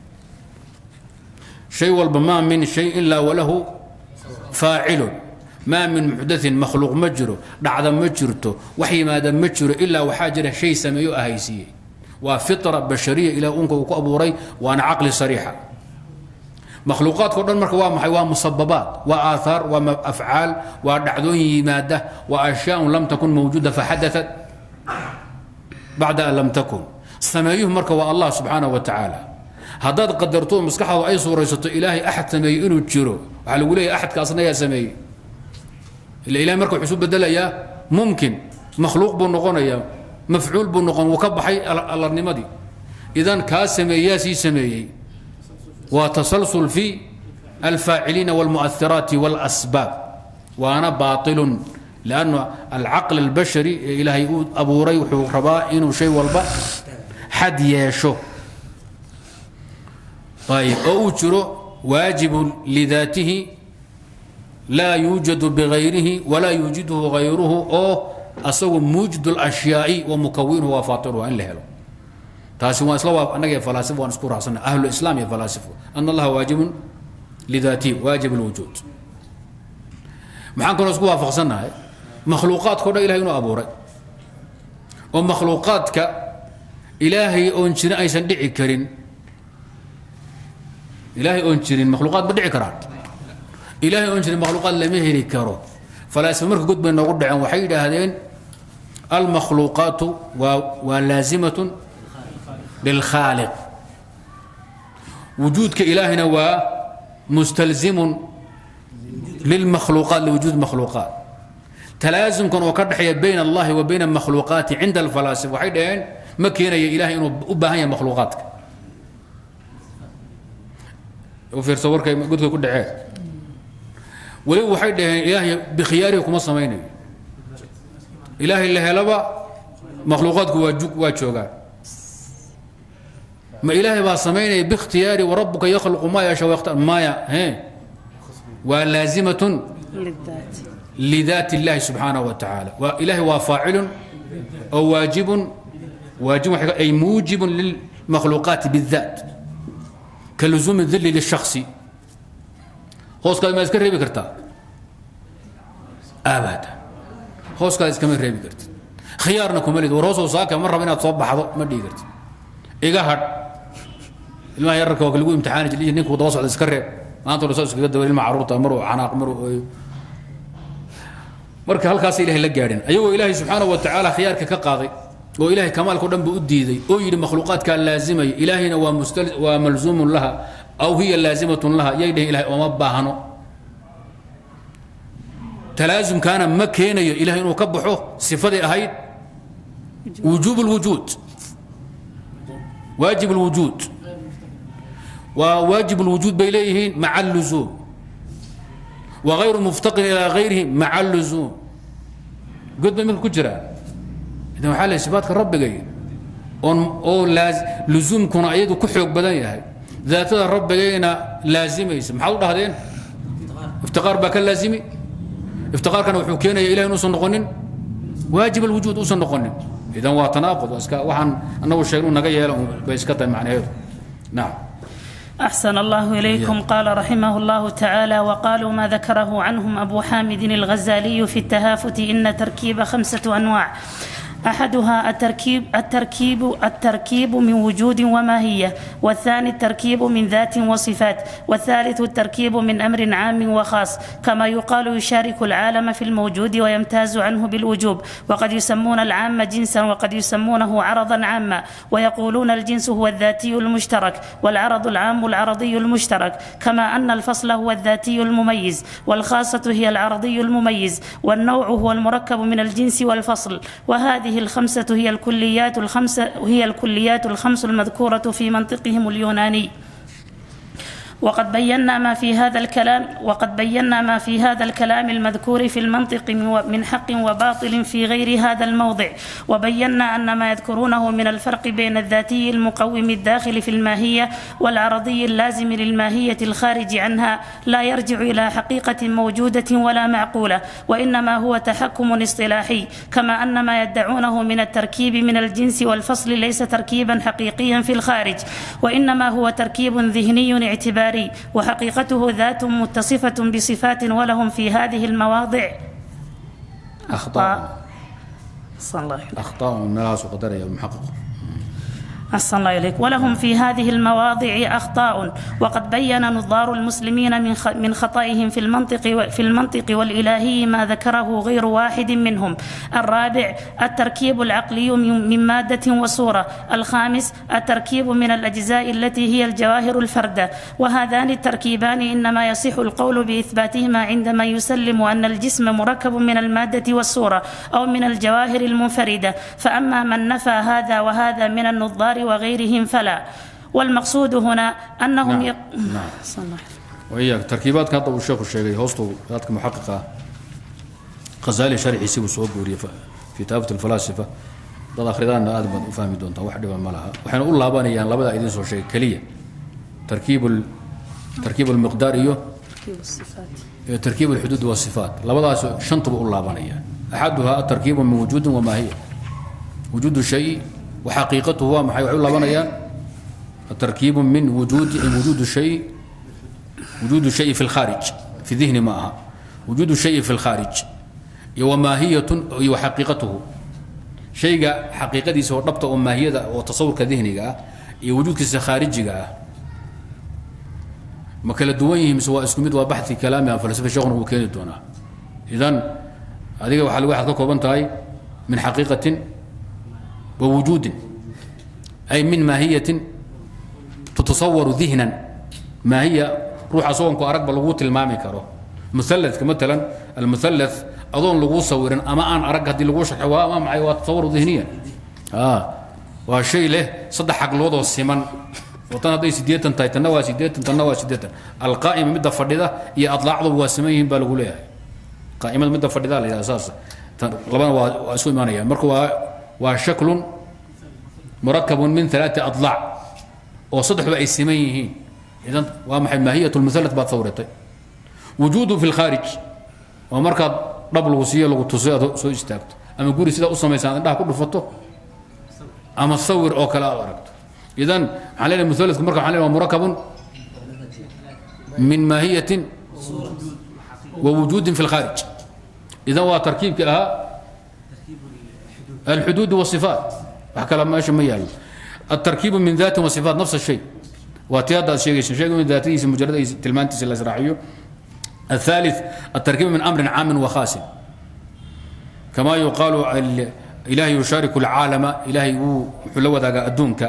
Shay walba, ما من شيء إلا وله فاعل، ما من محدث, makhluuq ma jiro, dhacda ma jirto, wax yimaada ma jiro, ilaa waxaa jira shay sameeyo ahaysiiyey. Waa fitra bashariya ilaah uunka uu ku abuuray, waana caqli sariixa. Makhluuqaadka o dhan marka waa maxay? Waa musababaat, waa aathaar, waa afcaal, waa dhacdooyin yimaada, waa أشياء لم تكن موجودة فحدثت بعد أن لم تكن. Sameeyuhu marka waa Allah subxaanahu wa tacaala. Haddaad qadarto maskaxdaadu ay suuraysato ilaahay axad sameeyey inuu jiro, waxaa lagu leeyahay axadkaasna yaa sameeyey? Ila ilahay marka wuxuu isu bedelayaa mumkin, makhluuq buu noqonayaa, mafcuul buu noqon, wuu ka baxay allanimadii. Idan kaa sameeyaa sii sameeyey. Waa تسلسل في الفاعلين والمؤثرات والأسباب, waana باطل لأن العقل البشري ee ilaahay uu abuuray wuxuu rabaa inuu shay walba xad yeesho. Ayib, oo uu jiro واجب لذاته لا يوجد بغيره ولا يوجده غيره, oo asagu موجد الأشياء ومكونه وفاطرها in la helo. Taasi waa isla annaga iyo falaasif waan isku raacsana, ahlu islaam iyo falaasif, أن الله واجب لذاته, واجب الوجود. Maxaan kaloo isku waafaqsannahay? Makhluuqaadka o dhan ilahay inuu abuuray, oo makhluuqaadka ilaahay oon jirin aysan dhici karin. Ilaahay oon jirin makhluuqaad ma dhici karaan. Ilaahay oon jirin makhluuqaad lama heli karo. Falaasifa marka god bay noogu dhaceen. Waxay yidhaahdeen Almakhluuqaatu waa laazimatun lilkhaaliq, wujuudka ilaahina waa mustalzimun lilmakhluuqaat, liwujuud makhluuqaat. Talaasumkan oo ka dhexeeya bayna Allahi wa bayna makhluuqaati cinda alfalaasifa, waxay dhaheen, ma keenaya Ilahay inuu u baahan yahay makhluuqaadka. U fiirso warkay godka ku dhaceen. Weliba waxay dhaheen, Ilaahay bikhiyaarihi kuma samaynayo. Ilaahay la helaba makhluuqaadku waa jug, waa joogaan. Ma Ilaahay baa samaynaya biikhtiyaari? Warabuka yakhluqu maa yashaa waykhtar. Maya, he, waa laazimatun للذات لذات الله سبحانه وتعالى. إلهي waa فاaعل أو واaجب, واaجب أي موجب للمخلوقات بالذات كلزوم الذل للشخص. Hooskaad ma iska reebi kartaa? Abada, hooskaad iskama reebi kartid. Khiyaarna kuma lid. War hoosow, saaka ma raba inaad soo baxdo ma dhihi kartid. Iga hadh. Ilmaha yararka waa lagu imtixaani jiray, ninku daba socda iska reeb. Maanta hore saa iskaga daba ilma carruurta, maruu canaaq, maruu ooyo. Marka halkaas Ilahay la gaadhin, ayagoo Ilaahay subxaanahu wa tacaala khiyaarka ka qaaday oo Ilahay kamaalka o dhan buu u diiday oo yidhi makhluuqaadkaa laazimaya, Ilaahayna waa malzuumun laha aw hiya laazimatun laha, yay dheheen Ilahay ooma baahno. Talaasumkaana ma keenayo Ilahay inuu ka baxo sifadii ahayd wujuub lwujuud. Waajib lwujuud waa waajib lwujuud bay leeyihiin maca alluzuum, وغayru muftaqin ilaa غayrihi maca alluzuum. God bay marka ku jiraan. Idan waxaa leeyahy sifaadka rabbigay oon oo luzuumkuna ayadu ku xoog badan yahay, daatada rabbigayna laazimaysa, maxaad u dhahdeen iftiqaar baa ka laazimi? Iftiqaarkana wuxuu keenaya Ilahi inuusan noqonin waajib alwujuud, uusan noqonin. Idan waa tanaaqud. Waa iska waxaan annagu sheegnu naga yeela bay iska tahay macnaheedu. Nacam. أحسن الله إليكم. قال رحمه الله تعالى: وقالوا ما ذكره عنهم أبو حامد الغزالي في التهافت إن تركيب خمسة أنواع: أحدها التركيب من وجود وماهية، والثاني التركيب من ذات وصفات، والثالث التركيب من أمر عام وخاص، كما يقال يشارك العالم في الموجود ويمتاز عنه بالوجوب. وقد يسمون العام جنسا، وقد يسمونه عرضا عاما، ويقولون الجنس هو الذاتي المشترك، والعرض العام العرضي المشترك، كما أن الفصل هو الذاتي المميز، والخاصة هي العرضي المميز، والنوع هو المركب من الجنس والفصل. وهذه الخمسة هي الكليات الخمس المذكورة في منطقهم اليوناني. وقد بينا ما في هذا الكلام المذكور في المنطق من حق وباطل في غير هذا الموضع، وبينا أن ما يذكرونه من الفرق بين الذاتي المقوم الداخل في الماهية والعرضي اللازم للماهية الخارج عنها لا يرجع إلى حقيقة موجودة ولا معقولة، وإنما هو تحكم اصطلاحي، كما أن ما يدعونه من التركيب من الجنس والفصل ليس تركيبا حقيقيا في الخارج، وإنما هو تركيب ذهني اعتباري، وحقيقته ذات متصفة بصفات. ولهم في هذه المواضع أخطاء. أحسن الله إليك. أخطاء meelahaasuu qadaraya muxaqiq. أحسن الله إليك. ولهم في هذه المواضع أخطاء. وقد بين نظار المسلمين من خطئهم في المنطق والإلهي ما ذكره غير واحد منهم. الرابع: التركيب العقلي من مادة وصورة. الخامس: التركيب من الأجزاء التي هي الجواهر الفردة. وهذان التركيبان إنما يصح القول بإثباتهما عندما يسلم أن الجسم مركب من المادة والصورة أو من الجواهر المنفردة، فأما من نفى هذا وهذا من النظار وغيرهم فلا. والمقصود هنا أنهم نعم. أحسن الله إليك. وإياك. Tarkiibaadka hadda uu sheekhu sheegay hoostu dadka muxaqiqa ah Ghazaali sharxiisii buu soo guuriyey fi kitaabati alfalaasifa. Dad akhridaanna aad baad u fahmi doontaa, wax dhiba ma laha. Waxayna u laabanayaan labada idiin soo sheegay keliya, tarkiib almiqdaar iyo tarkiib alxuduud wasifaat. Labadaas shantuba u laabanayaan. Axaduha atarkiibu min wujuudin wamaahiya, wujuudu shay wa xaqiiqatuhu waa maxay? Waxay u laabanayaan atarkiibu min wujuudi, wujuud shay, wujuud shay fi lkhaarij, fi dihni ma aha, wujuud shay fi lkhaarij iyo wamaahiyatun iyo xaqiiqatuhu, shayga xaqiiqadiisa oo dhabta oo maahiyada oo tasawurka dihniga ah iyo wujuudkiisa khaarijiga ah ma kala duwan yihiin mise waa isku mid? Waa baxi kalaami ah, falsafa, sheekhuna wuu keeni doonaa. Idan adiga waxaa waxaad ka kooban tahay Min xaqiiqatin wa wujuudin, ay min maahiyatin tutasawaru dihnan, maahiya ruux asagoon ku aragba lagu tilmaami karo. Mualladka maalan, almuhallath adoon laguu sawirin ama aan arag haddii laguu sharxo, waa maxay? Waa tasawaru dihniyan. Waa shay leh saddex xagloodoo siman oo tan hadday 80 tahay, tanna waa 80, tanna waa 80. Alqaa'ima midda fadhida iyo adlaacdu waa siman yihiin baa lagu leeyahay. Qaa'imada midda fadhida la yidhaha saas, labana waa isu imaanayaan. Marka waa shaklun murakabun min ثalaثi adlaac oo saddexduba ay siman yihiin. Idan waa maxay? Maahiyat lmuhallath baad sawiratay. Wujuudu fi lkhaarij waa markaad dhab lagu siiyo, lagu tuso, aad soo istaagto ama guri sidaa u samaysaan indhaha ku dhufato ama sawir oo kale aad aragto. Idan maxaan leenahay? Muhalladku marka waxaan leenahay waa murakabun min maahiyatin wa wujuudin fi lkhaarij. Idan waa tarkiibka ahaa alxuduud wasifaat, wax kale meesha ma yaallo. التركيب من ذات وصفات نفس الشيء, waa tii hadda aad sheegaysa, shaygu min daatadiisa mujaradiisa tilmaantiisa la israaciyo. الثالث التركيب من أمر عام وخاص، كما يقال إلهي يشارك العالم, إلهي wuxuu la wadaagaa adduunka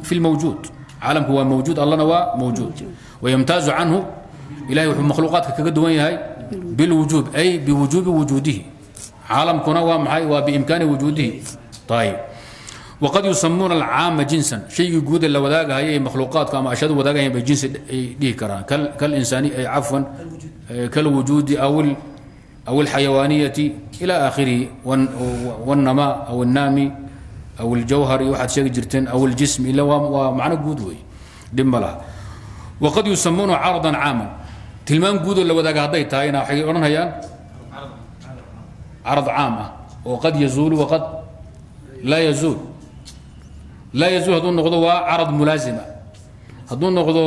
في الموجود. Caalamku waa mawjuud, allana waa mawjuud. ويمتاز عنه, ilahay wuxuu makhluuqaadka kaga duwan yahay بالوجوب, أي بوجوب وجوده. Caalamkuna waa maxay? Waa بإمكان وجوده. طيب, وqad yusamuuna alcaama jinsan, shaygii guuda la wadaagahaya ee makhluuqaadka ama ashyaadu wadaagahayan bay jinsi ay dhihi karaan, kalinsaani, cafwan, kalwujuudi aw alxayawaaniyati ila aakhirihi, wاnama aw الnaami aw اljawhari, waxaad sheegi jirteen, aw اljism, ila waa macno guud wey, dhib ma laha. Waqad yusamuuna caradan caaman, tilmaan guudoo la wadaaga hadday tahayna waxay odhanayaan carad caam ah oo qad yazuulu waqad laa yazuul. Laa yazuul hadduu noqdo waa carad mulaazima, hadduu noqdo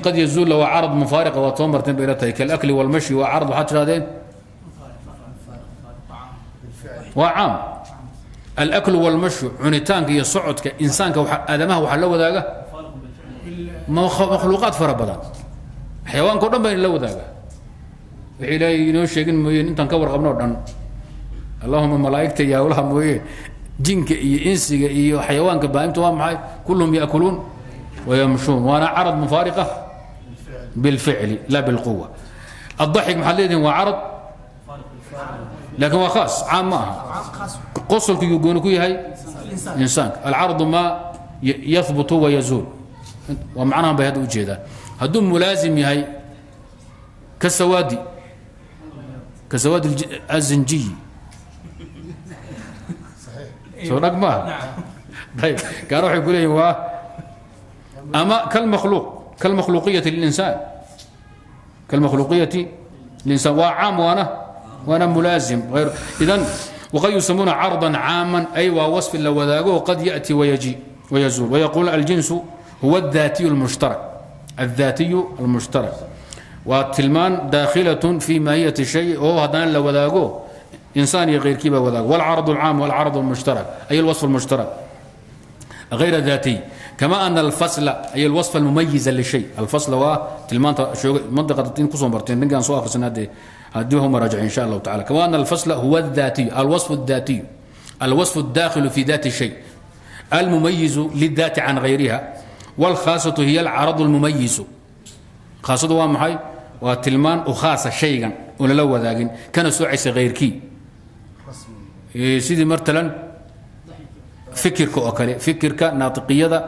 qad yazuulla waa carad mufaariqa. Waad soo marteen bay ila tahay. Kalakli walmashi waa carad, waxaad tidhahdeen waa caam. Alaklu walmashu, cunitaanka iyo socodka insaanka, aadamaha waxaa la wadaaga makhluuqaad fara badan, xayawaanka o dhan baa la wadaaga, wixii Ilaahay inoo sheegin mooyeen, intaan ka warqabno o dhan, allahuma malaa'igta iyo hawlaha mooye, jinka iyo insiga iyo xayawaanka baaimta waa maxay? Kulluhum yaakuluun wayamshuun, waana carad mufaariqa bilficli la bilquwa. الضحك maxaad leedihin? Waa carad, laakin waa khaas, caam ma aha. Qosolku yuu gooni ku yahay insaanka. Alcaradu maa yahbutu wayazuul, waa macnahan bay hadda ujeedaan. Hadduu mulaazim yahay, kasawaadi azinjiyi, soo dhag maaha. Ayb, gaana waxay ku leeyihin waa ama kalmakhluuq, kalmakhluuqiyati lilinsaan, kalmakhluuqiyati linsaan waa caam, waana mulaazim. Idan waqad yusamuuna carضa caama, ay waa wasfi la wadaago, qad yaأti wayaji wayazuul. ويقولون الجنس هو الذاتي المشترك. الذاتي المشترك waa tilmaan داخلة في ماهية الشيء oo haddana la wadaago, insaan iyo غيرkii baa wadaago. والعرض العام والعرض المشترك أي الوصف المشترك غير ذاتي، كما أن الفصل أي الوصف المميز للشيء. الفصل waa tilmaanta منطقة in kusoo marteen ninkaan soo akhrisan hadee haddii hum راجع إن شاء الله تعالى. كما أن الفصل هو الذاتي, الوصف الذاتي, الوصف الداخل في ذات الشيء المميز للذات عن غيرها. والخاصة هي العرض المميز. Khaasadu waa maxay? Waa tilmaan u khaasa shaygan oo lala wadaagin, kana soocaysa hayrkii, sidii matalan fikirka oo kale, fikirka naatiqiyada.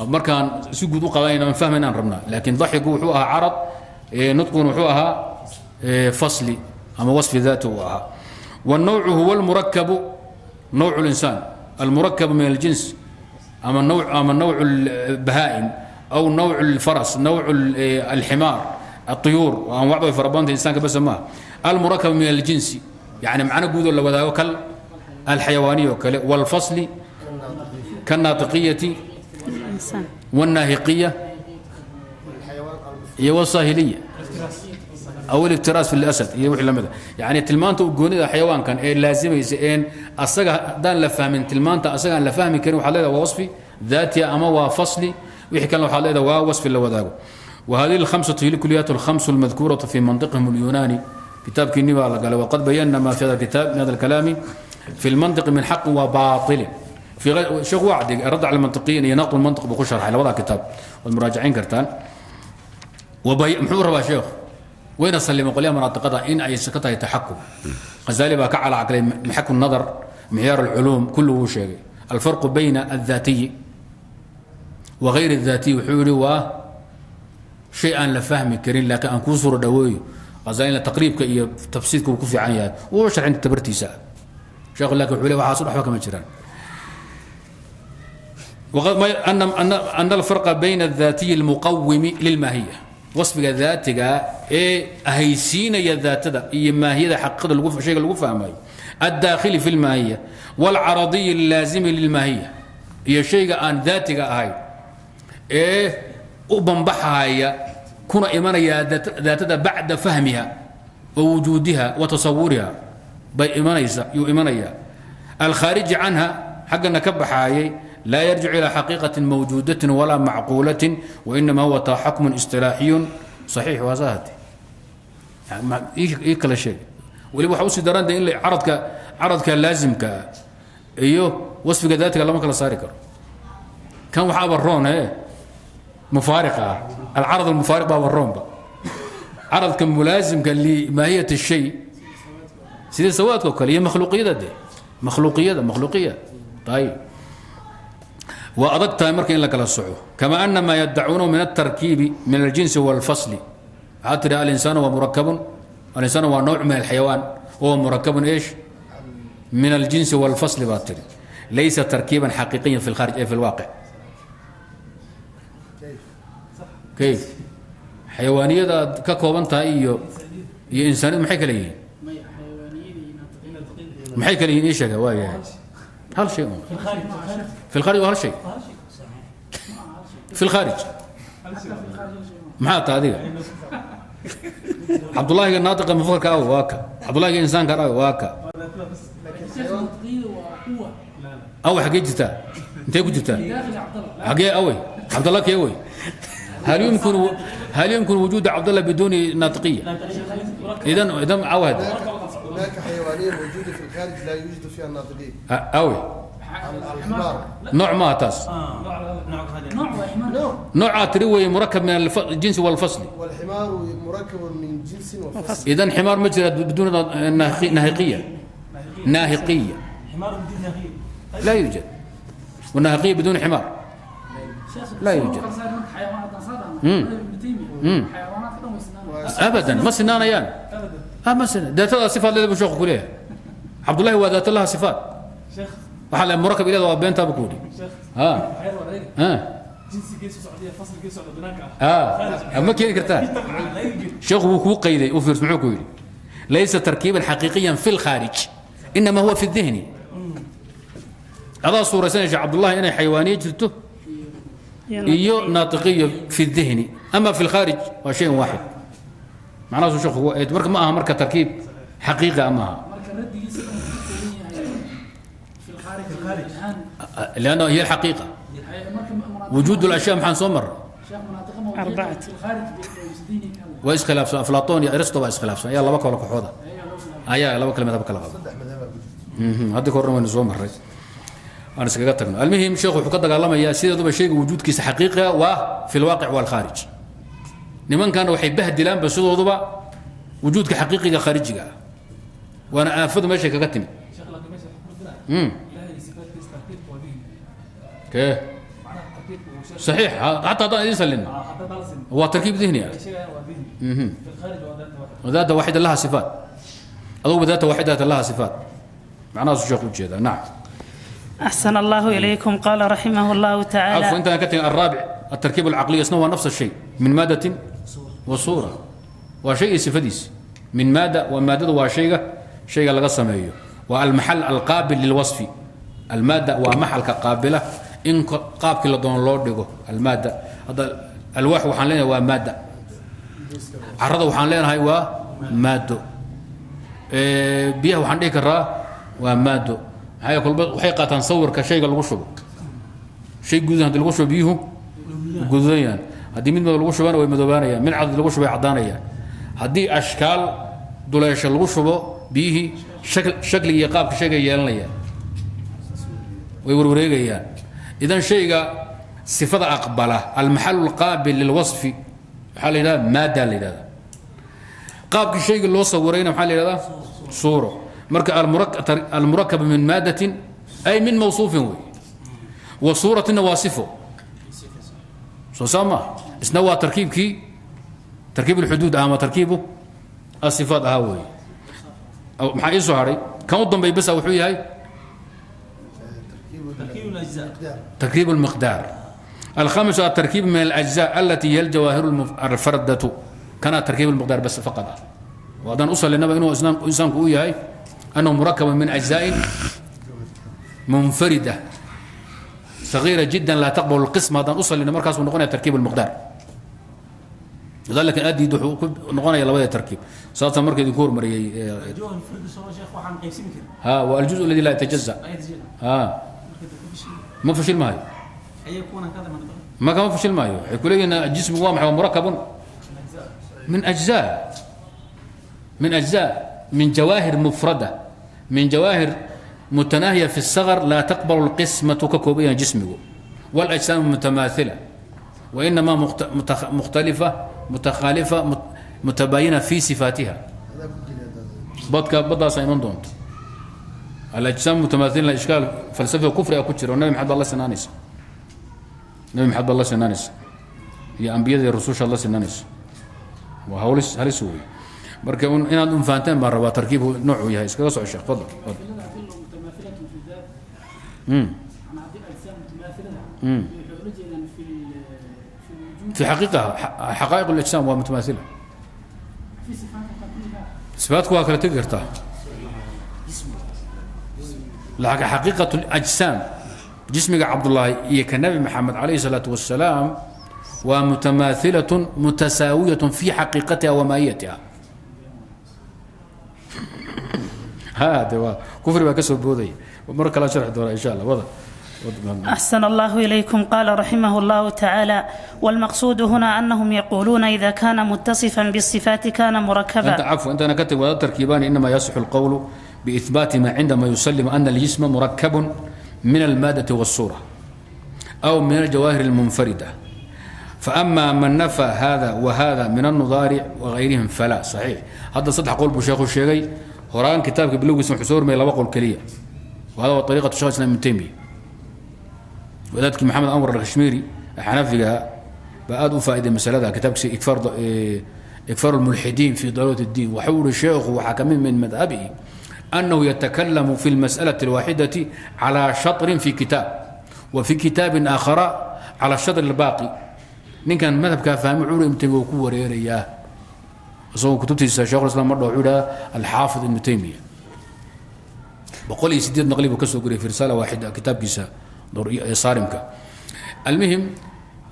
Markaan si guud u qabanayna aan fahmaynaan rabnaa, laakiin daxigu wuxuu ahaa carad, nutqiguna wuxuu ahaa fasli ama wasfi daati uu ahaa. والنوع هو المركب, نوع الإنسان المركب من الجنس أما نوع أما نوع البهائم أو نوع الفرس, نوع الحمار, الطيور وأنواع fara badanta, insaanka bas maaha. المركب من الجنس يعني macno guud oo la wadaago, kal الحيوانية oo kale, والفصل كالناطقية الإنسان والناهقية iyo والصاهلية أو الافتراس في الأسد iyo wixii lamid ah. Yani tilmaanta u goonida xayawaankan ee laazimaysa een asaga haddaan la fahmin, tilmaanta asaga aan la fahmi karin, waxaad leedahay waa wasfi daatiya ama waa fasli. Wixii kalena waxaad leedahay waa wasfi la wadaago. وهذه الخمسة هي الكليات الخمس المذكورة في منطقهم اليوناني. Kitaabkiinni baa la galay. Waqad bayana ma fi hada kitaab min hada alkalaami fi lmantiqi min xaqin wa baatilin. Sheekhu waa caddeeyay radd cala almantiqiyin iyo naqd lmantiq buu ku sharxay labadaa kitaab, waad muraajacayn kartaan. Muxuu rabaa sheekhu? Wayna sallimeen qolyaha manaatiqada in ay ka tahay taxakum. Ghazaali baa ka calacalay maxaku nadar, micyaar alculuum, kullu wuu sheegay alfarqu bayna aldaatiyi wa gayr aldaatiyi. Wuxuu yihi waa shay aan la fahmi karin, laakiin aan kuu suuro dhaweeyo. Ghazaalina taqriibka iyo tafsiidka wuu ku fiican yahay, wuu sharxinta tabartiisa ah sheekhu, laakiin wuxuu leeyahay waxaas waxba kama jiraan. أن الفرق بين الذاتي المقوم للماهية, waصfiga daatiga ee ahaysiinaya daatada iyo maahiyada xaqiiqada lagu shayga lagu fahmayo, الدaakhili fi اlmaahiya, wاlcaradiي الlaazimi lilmaahiya, iyo shayga aan daatiga ahayn ee u bambaxaya kuna imanaya daatada bacda fahmiha wa wujuudiha wa tasawuriha bay imanaysa, yuu imanaya, alkhaariji canha, xaggana ka baxaayay, laa yarjicu ilaa xaqiiqatin mawjuudatin walaa macquulatin, wainama huwa taxakumun isilaaxiyun saxiix. Waa saahate ii kala sheeg. Weliba waxa usii daranta in caradka caradka laasimka ah iyo wasfiga daatiga lama kala saari karo. Kan waxaaba roon he mufaariqa ah, alcarad almufaariq baaba roonba caradka mulaasimka limaahiyat الshay, sida sawaadka oo kale iyo makhluuqiyada de makhluuqiyada makhluuqiya. Ayib, waa adag tahay marka in la kala soco. Kama ana maa yaddacuunahu min altarkiibi min aljinsi wاlfasli, waxaa tidhi alinsaanu waa murakabun, alinsaanu waa nawc min alxayawaan wahuwa murakabun ايش min aljinsi wاlfasli baa tidhi, laysa tarkiiban xaqiiqiyan fi lkhaarij ay fi lwaaqic. Kayf xayawaaniyada aad ka kooban tahay iyo insaaniyadu maxay kala yihiin? Maxay kala yihiin? Ii sheega. Waa yahay hal shay un في الخارج, waa hal shay في الخارج. Maxaa ta adiga Cabdullaahiga naatiqa mufakarka aw waa ka Cabdullaahiga insaanka aw waa ka aw xaggee jirtaa? Intee ku jirtaa? Xaggee awey Cabdallah kee wey? هل يمكن وجود عبد الله بدون ناطقية؟ إذا عوهد. هناك حيوانية موجودة في الخارج لا يوجد فيها الناطقين. أوي؟ الحمار. نوع ما تاس. نوع. نوع تروي مركب من الجنس والفصل. والحمار مركب من جنس وفصل. إذا حمار مجرد بدون ناهقية، ناهقية حمار بدون نهيق لا يوجد، والناهقية بدون حمار لا يوجد. أبدا ma sinaanayaan. Ma sina daatada sifaat leeda buu sheekhu ku leeyahay. Cabdullahi waa daata laha sifaat, waxaa la murakab ilada waa beentaaba ku yidhi. Ha ha ha, ma keeni kartaa. Sheekhu wuu kuu qayday, u fiirs muxuu ku yidhi: laysa tarkiiban xaqiiqiyan fi lkhaarij, inama huwa fi dihni. Adaa suuraysanaysa Cabdullahi inay xayawaaniye jirto iyo naatiqiyo fi dihni, ama fi lkhaarij waa shay waaxid. Macnahaasu sheekhu marka ma aha marka tarkiib xaqiiqi ah maaha. Marka raddigiisa inuu ku kooban yahay في الخارج الآن. لأنه هي الحقيقة. marka وجود الأشياء maxaan soo maray? sheekh مناطق موجودة أربعة. في الخارج بيديني كذا. Waa iskhilaafsan Aflaatoon iyo Aristo baa iskhilaafsan, ayaa laba kala kooxooda, ayaa laba kala madhab kala qaba. Saddex madhab ku jirta. Hadda ka horna waynu soo maray, aan iskaga tagno. Almuhim, sheekhu wuxuu ka dagaalamayaa sideeduba shayga wujuudkiisa xaqiiqiga waa fi lwaaqic waalkhaarij. Nimankana waxay bahdilaanba sidooduba wujuudka xaqiiqiga khaarijiga ah, waana aafadu meeshay kaga timid. Sheekh, laakiin meesha ku dinaa ilaahay sifaatkiisa tarkiibka waa dihni. Kee? Macnaha tarkiibka uu sheekh صحيح, حتى haddaan idin sallin hadda dalsin waa tarkiib dihni ah. ay sheegayaan waa dihni. في الخارج waa daata واحد. ذات واحدة لها صفات, adugu ذات واحدة لها صفات, macnahaasuu sheekhu ujeedaa. نعم. أحسن الله إليكم. قال رحمه الله تعالى: عفوا, انت كتب الرابع التركيب العقلي, اسمه هو نفس الشيء من مادة وصورة, waa shay sifadiis min maada, waa maadadu, waa shayga shayga laga sameeyo, waa almaxal alqaabil lilwasfi. Almaada waa maxalka qaabila in qaabkii la doono loo dhigo. Almaada hadda alwaax waxaan leenahay waa maada, carrada waxaan leenahay waa maado, biyaha waxaan dhihi karaa waa maado. Maxaa yeele kolba waxay qaataan sawirka shayga lagu shubo. Shay gududan haddii lagu shubo biyuhu gududanayaan, haddii mid madow lagu shubana way madoobaanayaan, mid cad lagu shubay caddaanayaan. Haddii ashkaal Duleesha lagu shubo biyihii, shakliga iyo qaabka shayga yeelanayaan, way warwareegayaan. Idan shayga sifada aqbala, almaxalu alqaabil lilwasfi, waxaa la yidhahda maada la yidhahda. Qaabkii shayga loo sawirayna maxaa la yidhahdaa? Suuro. Marka almurakab min maadatin ay min mawsuufin wey, wa suuratina waa sifo. Soo saa maaha? Isna waa tarkiibkii, tarkiib alxuduud ah ama tarkiibu asifaat ahaa weeye. Maxaa ii soo hadhay? Kan u dambey basa wuxuu yahay تركيب الأجزاء. تركيب المقدار. الخامس التركيب من الأجزاء التي هي الجواهر الفردة. كان تركيب المقدار بس فقط، وهذا أصل لنبأ إنه إنسان هاي أنه مركب من أجزاء منفردة صغيرة جدا لا تقبل القسمة. هذا أصل لأن مركز نقول تركيب المقدار، لذلك أدي دحو نقول يلا تركيب صارت مركز يكور مري. جوهر الفرد soo sheekh waxaan qaybsami karin. ها، والجزء الذي لا يتجزأ. Ayad jeeda. ها. Marka ku fashil. ما فشل ماي. Ayay kuwana ka dama. ما كان فشل مايو. يقول لنا الجسم هو مركب من أجزاء، من أجزاء، من جواهر مفردة، من جواهر متناهية في الصغر لا تقبل القسمة، ككوبية جسمه. والأجسام متماثلة وإنما مختلفة متخالفة متباينة في صفاتها. هذا كل هذا. Badka baddaasa iman doonto. الأجسام متماثلة إشكال فلسفة kufri ku jira oo Nabi Maxamed baa la sinaanaysa, Nabi Maxamed baa la sinaanaysa iyo ambiyada iyo rususha la sinaanaysa. Waa hawlis halis wey. Marka inaad un fahanteen baan rabaa tarkiibku noocuu yahay. Iskaga soco, sheekh, fadal, fadal. متماثلة في الذات. عن هذه الأجسام متماثلة. waxay ula jeedaan في الوجود. في حقيقة حقائق الأجسام waa متماثلة. في صفاتها كلها. sifaatku waa kala tegi kartaa, laakiin xaqiiqة الأجسام, jismiga Cabdullaahi iyo ka Nabi Maxamed calayhi الsalaatu wasalaam, waa متماثلة متساوية في xaqiiqatiha وmaahiyatiha. Ha de waa kufri baa ka soo boodaya. Mar kala sharxi doona insha Allah. Wada. أحسن الله إليكم. قال رحمه الله تعالى: والمقصود هنا أنهم يقولون إذا كان متصفا بالصفات كان أنت مركبا. عفوا، أنت أنا كتب: وهذا التركيبان إنما يصح القول بإثبات ما عندما يسلم أن الجسم مركب من المادة والصورة أو من الجواهر المنفردة، فأما من نفى هذا وهذا من النظار وغيرهم فلا. صحيح. هذا saddex qowl buu sheekhu sheegay. Horaan kitaabka bilowgiisa wuxuu soo hormariyay laba qowl keliya, وهذا هو طريقة شيخ الإسلام ابن تيمية. Wadaadkii Maxamed Anwar Alkashmiri xanafiga baa aad u faa'iiday masalada kitaabkiisa إكفار الملحدين في ضلالة الدين. Waxuu uri sheekhu waxaa ka mid min madhabihi أنه يتكلم في المسألة الواحدة على شطر في كتاب وفي كتاب آخر على الشطر الباقي. Ninkan madhabkaa fahmay wuxuu uri Ibnu Taymiya wuu ku wareerayaa isagoo kutubtiisa. Sheikhul Islam mar dhow wuxuu yidhaha Alxaafid Ibnu Taymiya 108 naqli buu ka soo guriyay fi risaala waaxida kitaabkiisa saarimka. Almuhim,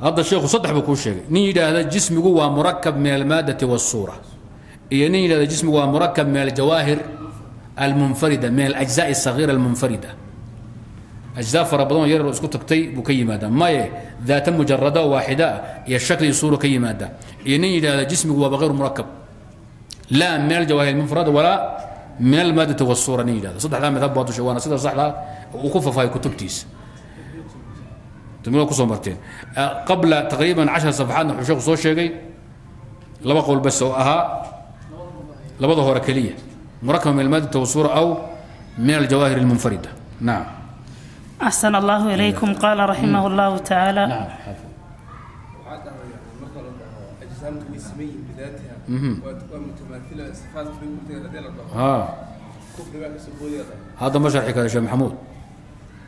hadda sheekhu saddex buu kuu sheegay: nin yidhaahda jismigu waa murakab min almaadati والsuura, iyo nin yidhahda jismigu waa murakab min aljawaahir almunfarida, min alajzaء الصغيرة المنفردة, ajzaa fara badan oo yar oo isku tagtay buu ka yimaadaa, maye daata mujarada waaxida ah iyo shakli iyo suura ka yimaada, iyo nin yidhahda jismigu waaba غير murakab, لا من الجواهر المفردة ولا من المادة والصورة. Nin yidhahda saddexdaa madhab baa dusha, waana sida saxda uu ku fafahay kutubtiisa tumilo kusoo marteen. Qabla taqriiban 10 safaxaadna wuxuu sheekhu soo sheegay laba qowl bas oo ahaa labada hore keliya, murakab min المادة والصورة أو من الجواهر المنفردة. نعم. أحسن الله إليكم. قال رحمه الله تعالى: نعم، حافظ. Waxaa dhahdaa yani marka la dhaho ajsaamtu way siman yihiin bidaatiha, waa mutamathila sifaat bay ku hadii la dhaho, kufri baa kasoo boodaya dhaho. Hadda ma sharxi kara, Sheekh Maxamuud,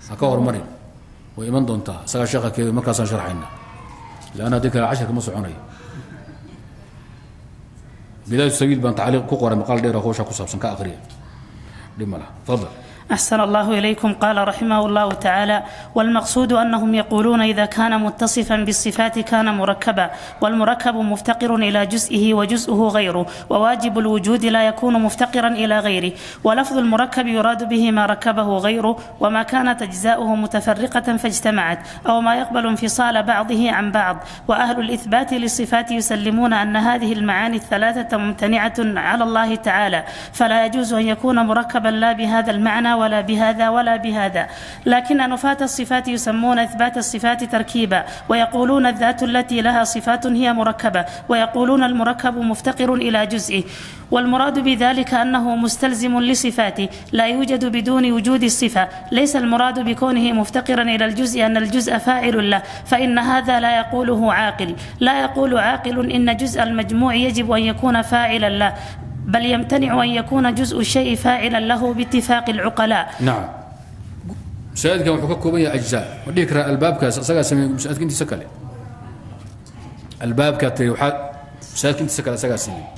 ha ka hormarin. Way iman doontaa, isagaa sheekha keedi, markaasaan sharxayna, leanna haddii kale casharka ma soconayo. Bidaayatu sabiil baan tacliiq ku qoray, maqaal dheer oo hawshaa ku saabsan ka aqriya, dhib ma laha. Fadal. أحسن الله إليكم. قال رحمه الله تعالى: والمقصود أنهم يقولون إذا كان متصفا بالصفات كان مركبا، والمركب مفتقر إلى جزئه وجزءه غيره، وواجب الوجود لا يكون مفتقرا إلى غيره. ولفظ المركب يراد به ما ركبه غيره، وما كانت أجزاؤه متفرقة فاجتمعت، أو ما يقبل انفصال بعضه عن بعض. وأهل الإثبات للصفات يسلمون أن هذه المعاني الثلاثة ممتنعة على الله تعالى، فلا يجوز أن يكون مركبا لا بهذا المعنى ولا بهذا ولا بهذا. لكن نفاة الصفات يسمون إثبات الصفات تركيبا، ويقولون الذات التي لها صفات هي مركبة، ويقولون المركب مفتقر إلى جزئه، والمراد بذلك أنه مستلزم لصفاته لا يوجد بدون وجود الصفة. ليس المراد بكونه مفتقرا إلى الجزء أن الجزء فاعل له، فإن هذا لا يقوله عاقل. لا يقول عاقل إن جزء المجموع يجب أن يكون فاعلا له، بل يمتنع أن يكون جزء الشيء فاعلا له باتفاق العقلاء. Nacam, masaajidkan wuxuu ka kooban yahay ajzaa. Ma dhihi karaa albaabkaas isagaa sameeyey masaajidka intiisa kale? Albaabkaa tiri waxaa masaajidka intiisa kale isagaa sameeyey.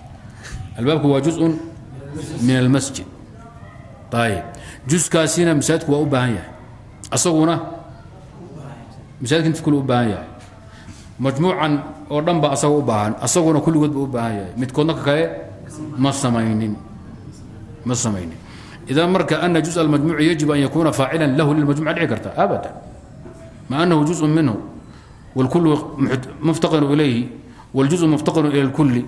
Albaabku waa juzun min almasjid. Ayib, juskaasina masaajidku waa u baahan yahay, asaguna masaajidka intiisa kale u baahan yahay. Majmuucan oo dhan ba asaga u baahan, asaguna kulligood ba u baahan yahay. Midkoodna ka kale ma samaynin, ma samaynin. Idan marka ana juzء almajmuuci yajib an yakuna faacilan lahu lilmajmuuc dhici karta abadan, ma anahu juzء minhu wاlkulu muftaqiru ilayhi wاljuzء muftaqiru ila اlkuli,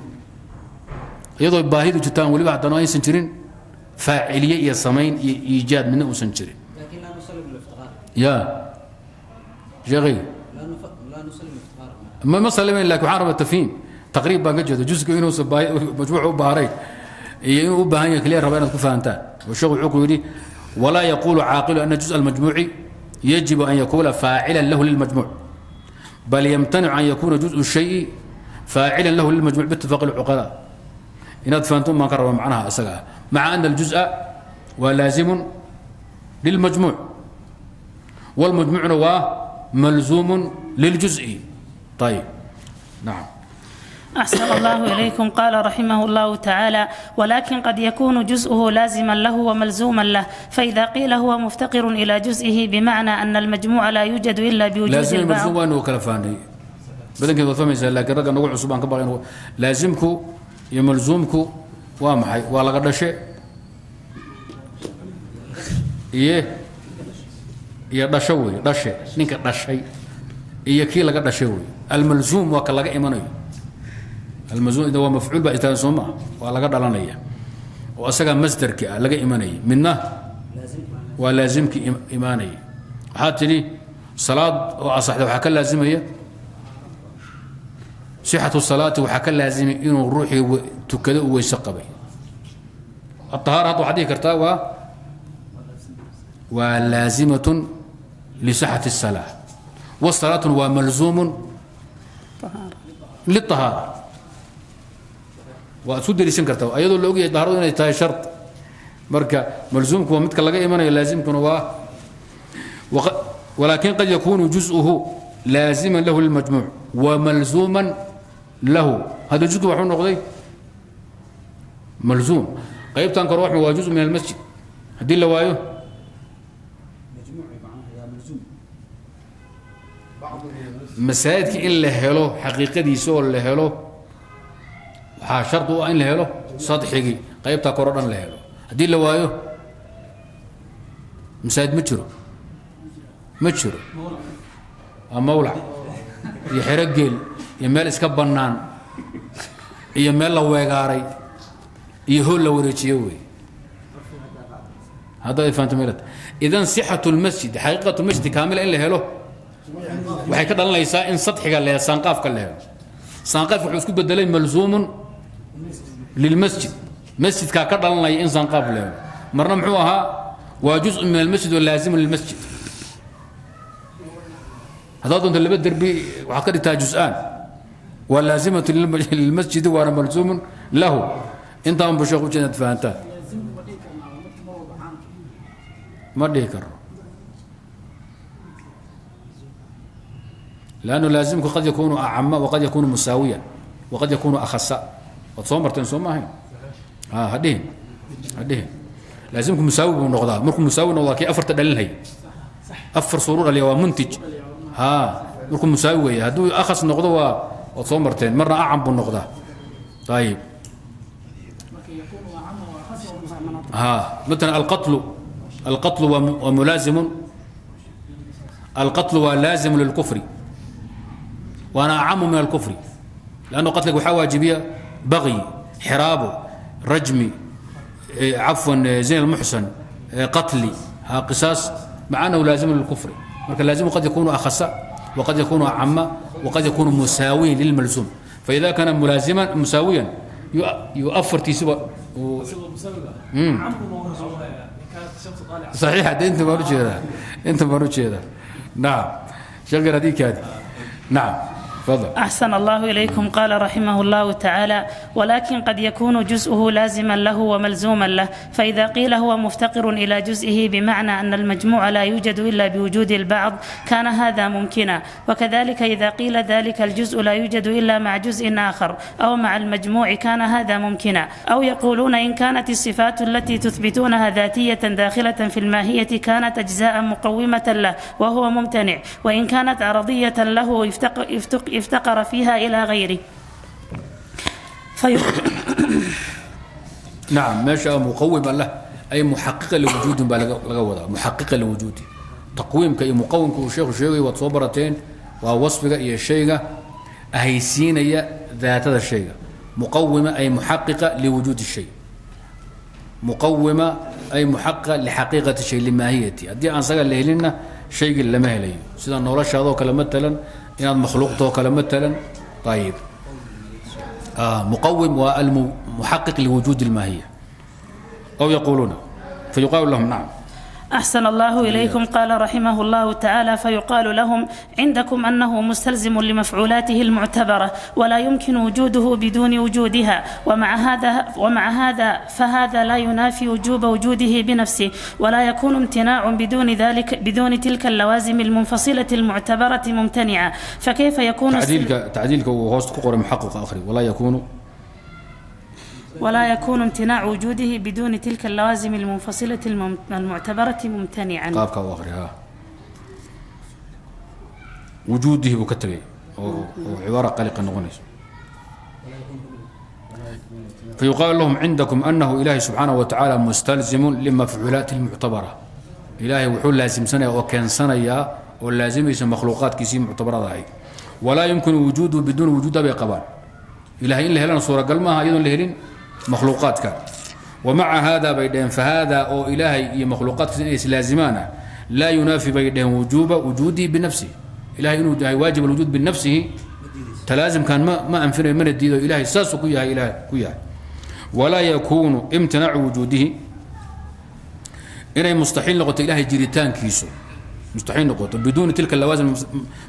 iyadoo baahidu jirtaan weliba haddana aysan jirin faaciliye iyo samayn iyo iijaad midna uusan jirin. لكن لا نسلم الافتقار. Ya sheekhay. لا نسلم الافتقار. Ma salimayn, lakin waxaan rabaa tafhiim taqriib baan ka jeeda. Jusku inuusan baahi majmuuc u baahnayn iyo inuu u baahan yahay kaliya raba inaad ku fahantaan. Oo sheekhu wuxuu ku yidhi: walaa yaqulu caaqilu ana juzء almajmuuci yajibu an yakuna faacilan lahu lilmajmuuc, bal yamtanicu an yakuna juzءu shayi faacilan lahu lilmajmuuc biitifaaqi alcuqalaa. Inaad fahanto baan ka raba macnaha isaga ah, maca ana aljuz'a waa laazimun lilmajmuuc wاlmajmuucna waa malzuum liljuz'i. Ayib, nacam. أحسن الله إليكم. قال رحمه الله تعالى: ولكن قد يكون جزءه لازما له وملزوما له، فإذا قيل هو مفتقر إلى جزئه بمعنى أن المجموع لا يوجد إلا بوجود laazim البعض. Malzuum waa inuu kala fahnay, badankeed waad fahmaysaa, laakiin ragga nagu cusub aan ka baqay. Laazimku iyo malzuumku waa maxay? Waa laga dhashe iyo dhasho wey. Dhashe, ninka dhashay iyo kii laga dhashay wey. Almalzuum waa ka laga imanayo. Almalzuum waa mafcuul baa itaan, soo maa? Waa laga dhalanaya oo asagaa masdarki ah laga imanaya. Midna waa laazimkii imaanaya. Waxaad tidhi salaad oo asaxda waxaa ka laazimaya sixatu salaati, waxaa ka laazimay inuu ruuxii tukado u weyse qabay. Ahaara hadda waxaad dhihi kartaa waa laazimatun lisixati الsalaa, wasalaatuna waa malzuumun liلطahaara. Waad isku dariisan kartaa ayadoo la ogyahay dahaaradu inay tahay shard. Marka malzuumku waa midka laga imanayo, laazimkuna waa walaakin qad yakunu juz'uhu laaziman lahu lilmajmuuc wa malzuuman lahu. Hadda juzku waxuu noqday malzuum. Qaybtan kore waa juz min almasjid. Haddii la waayo مجموع معناها يا ملزوم. Masaajidka in la helo xaqiiqadiisa oo la helo waxaa shard u ah in la helo sadxigii, qaybtaa kore o dhan la helo. Haddii la waayo masaajid ma jiro, ma jiro. Waa mawlac iyo xero geel iyo meel iska bannaan iyo meel la weegaaray iyo hool la wareejiyo wey. Hadda ay fahanto meelad. Idan sixatu lmasjid, xaqiiqatu masjid kaamila in la helo waxay ka dhalanaysaa in sadxiga la helo, saanqaafka la helo. Saanqaafka wuxuu isku bedelay malzuumun lilmasjid. Masjidkaa ka dhalanaya in saanqaaf la helo. Marna muxuu ahaa? Waa juzء min almasjid oo laazimun lilmasjid. Haddaad doonto laba derbi waxaad ka dhigtaa juz'aan, waa laazimatu lilmasjidi waana malzuumun lahu. Intaan bu sheekh ujeeda inaad fahantaan. Laazimku ma dhihi karnaa waa midka mar walba caamka? Ma dhihi karo, لأنه لازمku qad yakunu acama waqad yakunu musaawiyan waqad yakunu akhasa. Waad soo marteen, soo ma ahayn? Ha dhihin, ha dhihin. Laasimku musaawi buu noqdaa. Markuu musaawi noqdaa, kii afarta dhalinhay afar suuru dhaliya, waa muntij. Ha, markuu musaawi weeye. Hadduu akhas noqdo, waa waad soo marteen, marna acam buu noqdaa. Ayib. Marka يكون أعم وأخص ومساوي. ها، مثلا القتل، القتل وملازم، القتل ولازم للكفر وانا اعم من الكفر، لانه قتلك waxaa waajibiya بغي، حرابة، رجمي، عفوا، زنا المحصن، قتلي، ها، قصاص، مع انه لازم للكفر. marka لازم قد يكون اخص وقد يكون اعم وقد يكون مساويا للملزوم. فاذا كان ملازما مساويا يؤفر تيسبا. صحيح. هذا انت ما jeeda، انت ما jeeda. نعم، شغل هذيك هذه. نعم، تفضل. أحسن الله إليكم. قال رحمه الله تعالى: ولكن قد يكون جزءه لازما له وملزوما له، فإذا قيل هو مفتقر إلى جزئه بمعنى أن المجموع لا يوجد إلا بوجود البعض كان هذا ممكنا، وكذلك إذا قيل ذلك الجزء لا يوجد إلا مع جزء آخر أو مع المجموع كان هذا ممكنا. أو يقولون إن كانت الصفات التي تثبتونها ذاتية داخلة في الماهية كانت أجزاء مقومة له وهو ممتنع، وإن كانت عرضية له افتقر فيها إلى غيره نعم، meesha مقوما له أي محققا لوجود baa laga wadaa. محققا لوجوده، taqwiimka iyo muqawimka uu sheekhu sheegay waad soo barateen, waa wasfiga iyo shayga ahaysiinaya daatada shayga. مقومة أي محققة لوجود الشيء، مقومة أي محققة لحقيقة الشيء، لماهيته. Haddii aan saga la helinna, shaygii lama helayo, sida noloshaadoo kale matalan, inaad makhluuqtoo kale matalan. Ayib. مقوم والمحقق لوجود الماهية. أو يقولون، فيقال لهم. نعم. أحسن الله إليكم. قال رحمه الله تعالى: فيقال لهم: عندكم أنه مستلزم لمفعولاته المعتبرة ولا يمكن وجوده بدون وجودها، ومع هذا فهذا لا ينافي وجوب وجوده بنفسه، ولا يكون امتناع بدون ذلك، بدون تلك اللوازم المنفصلة المعتبرة، ممتنعا، فكيف يكون تعديلك، تعديلك وهوست كقرة محقق آخري ولا يكون ولا يكون امتناع وجوده بدون تلك اللوازم المنفصلة المعتبرة ممتنعا. Qaabka u akhri. Ha، وجوده buu ka tegay oo cibaara qaliqa noqonayso. فيقال لهم: عندكم أنه إلهي سبحانه وتعالى مستلزم لمفعولات المعتبرة. إلهي wuxuu laasimsanaya oo keensanayaa oo laazimaysa makhluuqaadkiisii muctabarada ahayd. ولا يمكن وجوده بدون وجودها bay qabaan. Ilahay in la helana suuragal maaha iyadoon la helin makhluuqaadka. ومع هذا bay dheheen, فهذا oo ilaahay iyo makhluuqaadkiisa inay islaazimaana لا ينافي bay dheheen وجوب وجوده بنفسه. Ilahay inuu yahay واجب الوجود بنفسه talaazimkan ma anfinayo, mana diido. Ilahay saasuu ku yahay, ilahay ku yahay. ولا يكون امتناع وجوده, inay mustaxiil noqoto ilahay jiritaankiisu mustaxiil noqoto بدون تلك اللوازم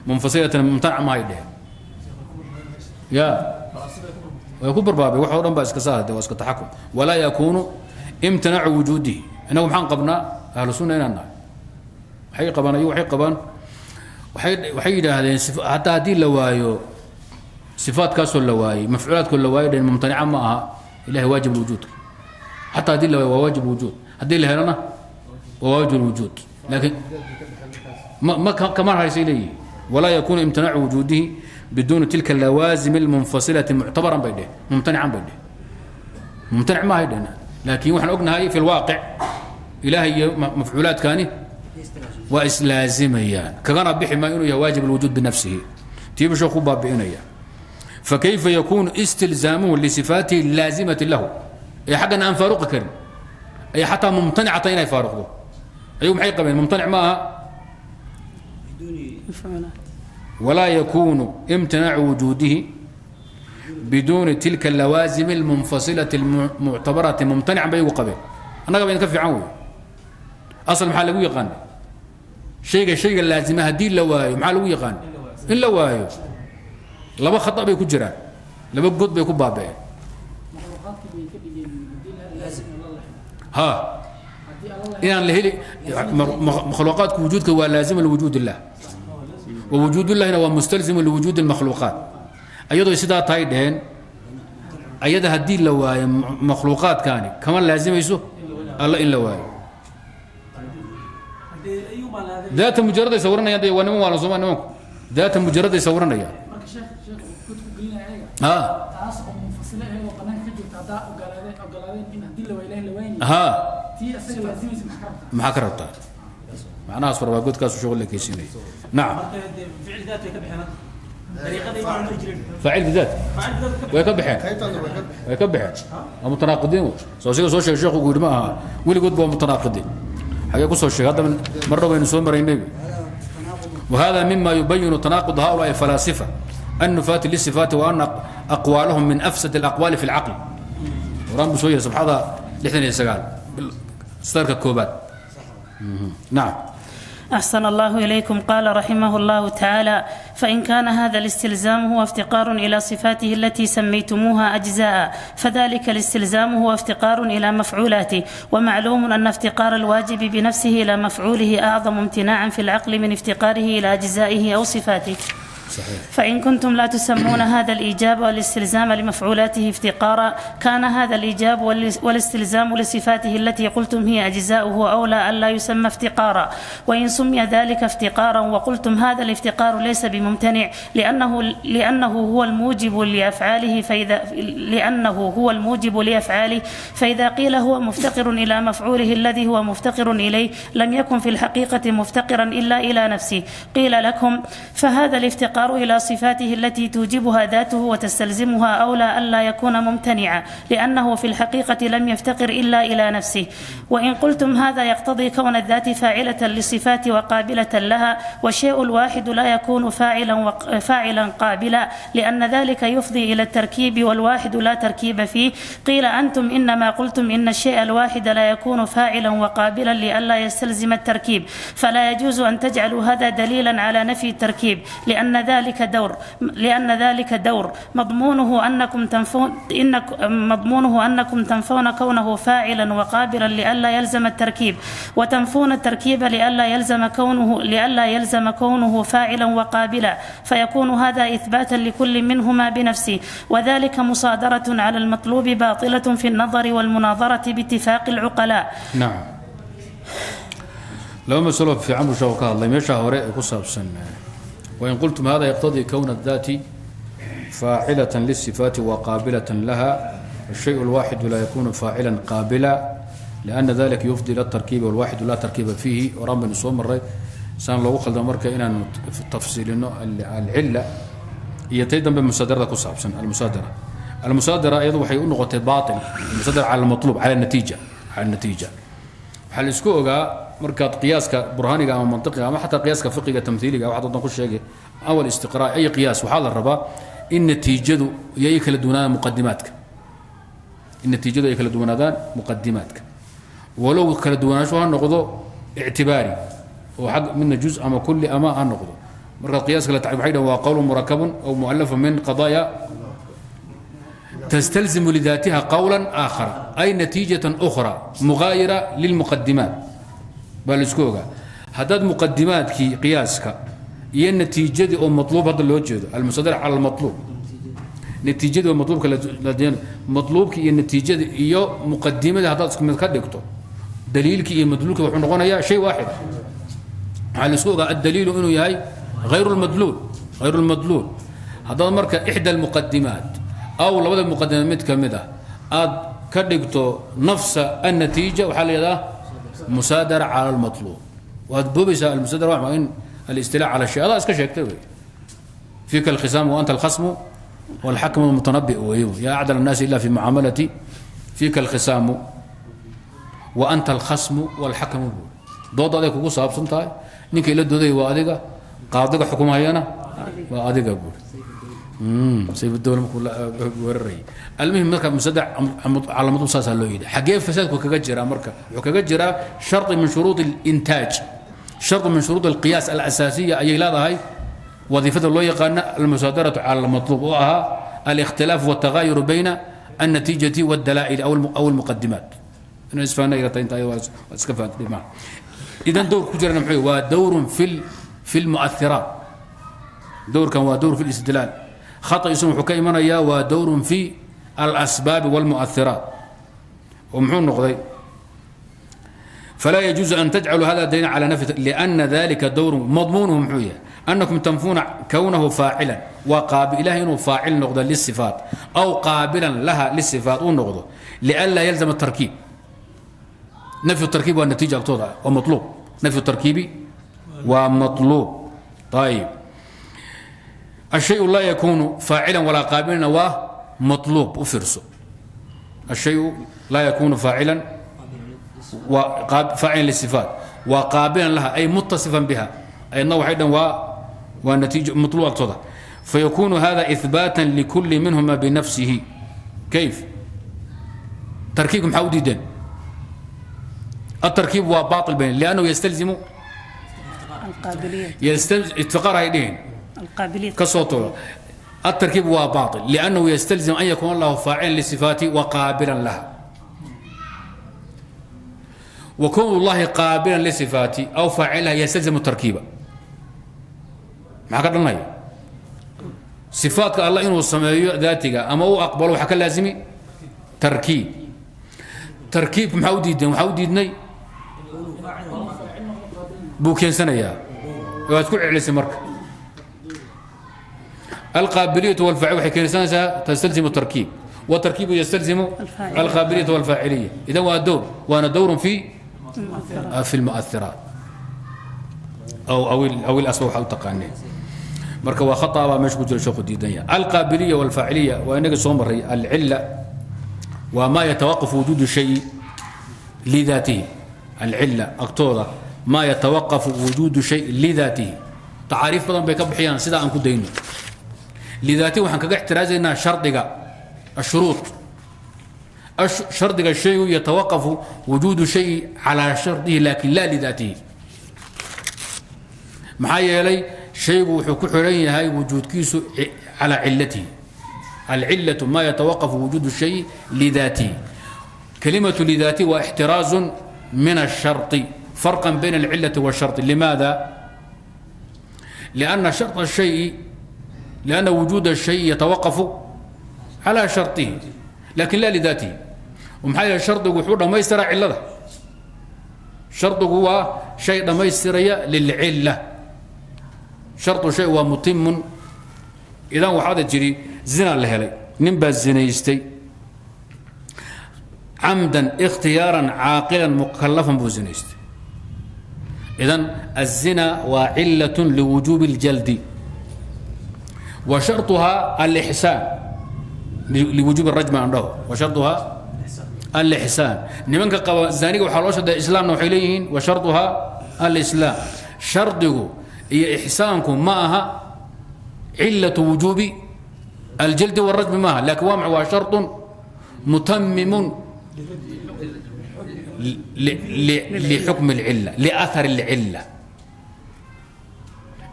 منفصلة ممتنع mahay dheheen. Ya, way ku barbaabay wax oo dhan baa iska saarade, waa iska taxakum. ولا يكون امتناع وجوده. Inagu maxaan qabnaa? Ahlu sunna inaan nahay waxay qabaan, ayagu waxay qabaan, waxay yidhaahdeen hataa haddii la waayo sifaadkaasoo la waayey, mafcuulaadkoo la waayey dheen, mumtanica ma aha ilahay waajib lwujuudka. Xataa haddii la waayo waa waajib wujuud, haddii la helana waa waajib lwujuud, laakiin ma kama haysay leeyihin. ولا يكون امتناع وجوده بدون تلك اللوازم المنفصلة معتبرا bay dheh, ممتنعا bay dheh, mumtanic maahay dhehna. Laakiin waxaan ognahay في الواقع ilaahay iyo mafcuulaadkani waa islaazimayaan, kagana bixi maayo inuu yahay واجب الوجود بنفسه. Tiibu sheekhu ku baabi'inaya. فكيف يكون استلزامه لصفاته اللازمة له ee xaggana aan faaruqi karin ay xataa mumtanicata inay faaruqdo? Ayagu maxay qabeen? Mumtanic ma aha. مفعولات. ولا يكون امتناع وجوده بدون تلك اللوازم المنفصلة المعتبرة ممتنعا bay ugu qabeen. Annaga ba idinka fiican wey. Asal maxaa lagu yaqaana? Shayga laazima haddii la waayo, maxaa lagu yaqaana? In la waayo. Laba khata bay ku jiraan, laba god bay ku baaba'een. Makhluuqaadkii bay ka dhigeen haddii la laazim in la helo. Ha. Haddii alla la inaan la heli makhluuqaadku, wujuudka waa laazima لوجود الله، ووجود illahina waa mustalzimu لوجود المakhluuqaat. Ayadoo sidaa tahay dheheen, ayada haddii la waayo makhluuqaadkaani kama laazimayso. Alla in la waayo. Daata mujaraday sawiranayaan de, waa niman waalan sooma? Nimanku daata mujaraday sawiranayaan. Marka sheekh god ku gelinaya ayaga Ha. Taas oo munfasile ahayd oo banaanka ka joogta, haddaa ogolaadeen in haddii la waa Ilahi la waayni, ha, tii asaga laazimaysa maxaa ka rabtaa? Maxaa ka rabtaa? Macnahaas war waa godkaasu shughul la keysinaya. Nacam. Marka dee ficil daat way ka baxeen hadda, dariiqaday baa mari jireen. Faacil bidaat. Faacil bidaat ka way ka baxeen. Qaybtan way ka baxeen. Way ka baxeen, waa mutanaaqidiin wey. Soo sida soo sheegay sheekhu uu yidhi ma aha, weligood ba waa mutanaaqidiin. Xagee ku soo sheegay? Hadda mar dhow baynu soo maraynay. وهذا مما يبين تناقض هؤلاء الفلاسفة النفاة للصفات، وأن أقوالهم من أفسد الأقوال في العقل. وران بسوية صفحة 69 ستارك كوبات. نعم. أحسن الله إليكم. قال رحمه الله تعالى: فإن كان هذا الاستلزام هو افتقار إلى صفاته التي سميتموها أجزاء، فذلك الاستلزام هو افتقار إلى مفعولاته، ومعلوم أن افتقار الواجب بنفسه إلى مفعوله أعظم امتناعا في العقل من افتقاره إلى أجزائه أو صفاته. صحيح. فإن كنتم لا تسمون هذا الإيجاب والاستلزام لمفعولاته افتقارا، كان هذا الإيجاب والاستلزام لصفاته التي قلتم هي أجزاؤه أولى ألا يسمى افتقارا. وإن سمي ذلك افتقارا وقلتم هذا الافتقار ليس بممتنع لأنه هو الموجب لأفعاله، فإذا قيل هو مفتقر إلى مفعوله الذي هو مفتقر إليه، لم يكن في الحقيقة مفتقرا إلا إلى نفسه. قيل لكم: فهذا الافتقار إلى صفاته التي توجبها ذاته وتستلزمها أولى ألا يكون ممتنعا، لأنه في الحقيقة لم يفتقر إلا إلى نفسه. وإن قلتم هذا يقتضي كون الذات فاعلة للصفات وقابلة لها، والشيء الواحد لا يكون فاعلا قابلا، لأن ذلك يفضي إلى التركيب، والواحد لا تركيب فيه. قيل: أنتم إنما قلتم إن الشيء الواحد لا يكون فاعلا وقابلا لئلا يستلزم التركيب، فلا يجوز أن تجعلوا هذا دليلا على نفي التركيب، لأن ذلك دور مضمونه أنكم تنفون كونه فاعلا وقابلا لئلا يلزم التركيب، وتنفون التركيب لئلا يلزم كونه فاعلا وقابلا، فيكون هذا إثباتا لكل منهما بنفسه، وذلك مصادرة على المطلوب باطلة في النظر والمناظرة باتفاق العقلاء. Nacam, laba masalo fiican buu sheekhu ka hadlay. Meesha hore ee ku saabsan وإن قلتم هذا يقتضي كون الذات فاعلة للصفات وقابلة لها، الشيء الواحد لا يكون فاعلا قابلا، لأن ذلك يفضي إلى التركيب، والواحد لا تركيب فيه. Horaan baynu soo maray saan loogu khalda. Marka inaanu tafsiilino alcila iyo tay dambe musaadarada ku saabsan. Almusaadara iyadu waxay u noqotay baatil, المصادرة على المطلوب، على النتيجة. Waxaa la isku ogaa markaad qiyaaska burhaaniga ama mantiqiga ama xataa qiyaaska fiqiga tamhiiliga waxaad doontaan ku sheegay awal istiqraa ay qiyaas, waxaa la rabaa in natiijadu iyo ay kala duwanaadaan muqadimaadka, in natiijadu ay kala duwanaadaan muqadimaadka, walow kala duwanaansho ha noqdo ictibaari oo xag midna juz ama kulli ama ha noqdo. Markaad qiyaaska la tacriif, waxay dhahan waa قول مركب أو مؤلف من قضايا تستلزم لذاتها قولا آخر، أي نتيجة أخرى مغايرة للمقدمات baa la isku ogaa. Haddaad muqadimaadkii qiyaaska iyo natiijadii oo matluub hadda loo jeedo المصادرة على المطلوب, natiijadii oo matluubka matluubkii iyo natiijadii iyo muqadimadii haddaad isku mid ka dhigto, daliilkii iyo madluulkii wuxuu noqonayaa shay waaxid. Waxaa la isku ogaa الدليل inuu yahay غير المدلول, غير المدلول. Haddaad marka إحدى المقدمات أو labada muqadimaad mid ka mid ah aad ka dhigto نفس النتيجة, waxaa la yidhahdaa مصادرة على المطلوب. Waad boobaysaa. المصادرة waa in الاستيلاء على الشيء. Adaa iska sheegtay wey: فيك الخصام وأنت الخصم والحكم المتنبئ wey. يا أعدل الناس إلا في معاملتي، فيك الخصام وأنت الخصم والحكم. Doodda aday kugu saabsan tahay, ninka ila dooday waa adiga, qaadiga xukumhayana waa adiga buuri. Sayf dowla markuu weerarayay. المهم, marka مصادرة على المطلوب saasaa loo yidhi. Xaggee fasaadku kaga jiraa? Marka wuxuu kaga jiraa شرط من شروط الإنتاج, شرط من شروط القياس الأساسية ayay leedahay wadiifada loo yaqaana المصادرة على المطلوب, oo ahaa الاختلاف والتغاير بين النتيجة والدلائل أو المقدمات. Inaan isfahanna ila tahay inta waa iska fahantay ma? إذن dowr ku jirana muxuu waa dowr في المؤثرات. Dowrkan waa dowr في الاستدلال. Khata'iisun wuxuu ka imanayaa waa dowr في الأسباب والمؤثرات. Oo muxuu noqday? Falaa yajuuzu an tajcaluu hada daliila cala nafyi, liana dalika dowru madmuunuhu. Muxuu yahay? Anakum tanfuuna kownahu faacilan waa qaabi ilahay inuu faacil noqdo lisifaat aw qaabilan laha lisifaat uu noqdo, lianlaa yalzama tarkiib. Nafyu tarkiib waa natiija agtooda, waa maluub. Nafyu tarkiibi waa maطluub. Ayib, الشhayء laa yakunu faacila walaa qaabilana waa maطluub. U fiirso, الشhayء laa yakunu faacilan, faacila lisifaat waa qaabilan laha ay mutasifan biha, ayadna waxay dhan waa natiijo maطluub agtooda. Fayakunu hada إثbaata likuli minhuma binafsihi. Kayf tarkiibka maxaa u diideen? التركيب waa baطil bayn لأnnahu yastalzimu القابلية. Iftiqaar hay dhihin. القابلية. Kasoo tago, التركيب waa باطل لأنه يستلزم أن يكون الله فاعلا لصفاته وقابلا لها، وكون الله قابلا لصفاته أو فاعلها يستلزم التركيب. Maxaa ka dhalanaya? Sifaatka Allah inuu sameeyo daatiga ama uu aqbalo waxaa ka laazimi tarkiib. Tarkiibka maxaa u diideen? Waxaa u diidnay buu keensanayaa, waad ku celisay. Marka القابلية والفاعل waxay keensanaysaa تستلزم التركيب، والتركيب يستلزم الفاعلية. القابلية والفاعلية. إذا waa دور، waana دور في المؤثرات أو الأسباب waxaa u taqaaneen. Marka waa khata baa meesha ku jira, sheekhu diidan yahay. القابلية والفاعلية waa inaga soo maray. العلة waa ما يتوقف وجود الشيء لذاته. العلة agtooda ما يتوقف وجود شيء لذاته. Tacaariif badan bay ka bixiyaan, sida aan ku dayno لذاته waxaan kaga ixtiraazaynaa shardiga الشhuruud. Shardiga shaygu يتوقف وجود شيء على شرطه لكن لا لذاته. Maxaa yeelay shaygu wuxuu ku xiran yahay wujuudkiisu calى cilatihi. العلة ما يتوقف وجود الشيء لذاته. كلمة لذاته واحتراز من الشرط، فرقا بين العلة والشرط. لماذا؟ لأن شرط الشيء، لأن وجود الشيء يتوقف على شرطه لكن لا لذاته. ومحaa yeelay shardigu wuxuu dhammaystiraa cilada. Shardigu waa shay dhammaystiraya للعلة. شرط شيء waa متم. Idan waxaad jiri zina la helay, nin baa zinaystay عمدا اختيارا عاقلا مكلفا buu zinaystay. Idan الزنا waa علة لوجوب الجلد وشرطها الإحسان، لوجوب الرجم aan dhaho، وشرطها الإحسان. Nimanka qaba zaaniga waxaa loo shardiya islaamna waxay leeyihiin وشرطها الإسلام. Shardigu iyo ixsaanku ma aha علة وجوب الجلد والرجم maaha, laakiin waa maxay? Waa شرط متمم لحكم العلة، لأثر العلة.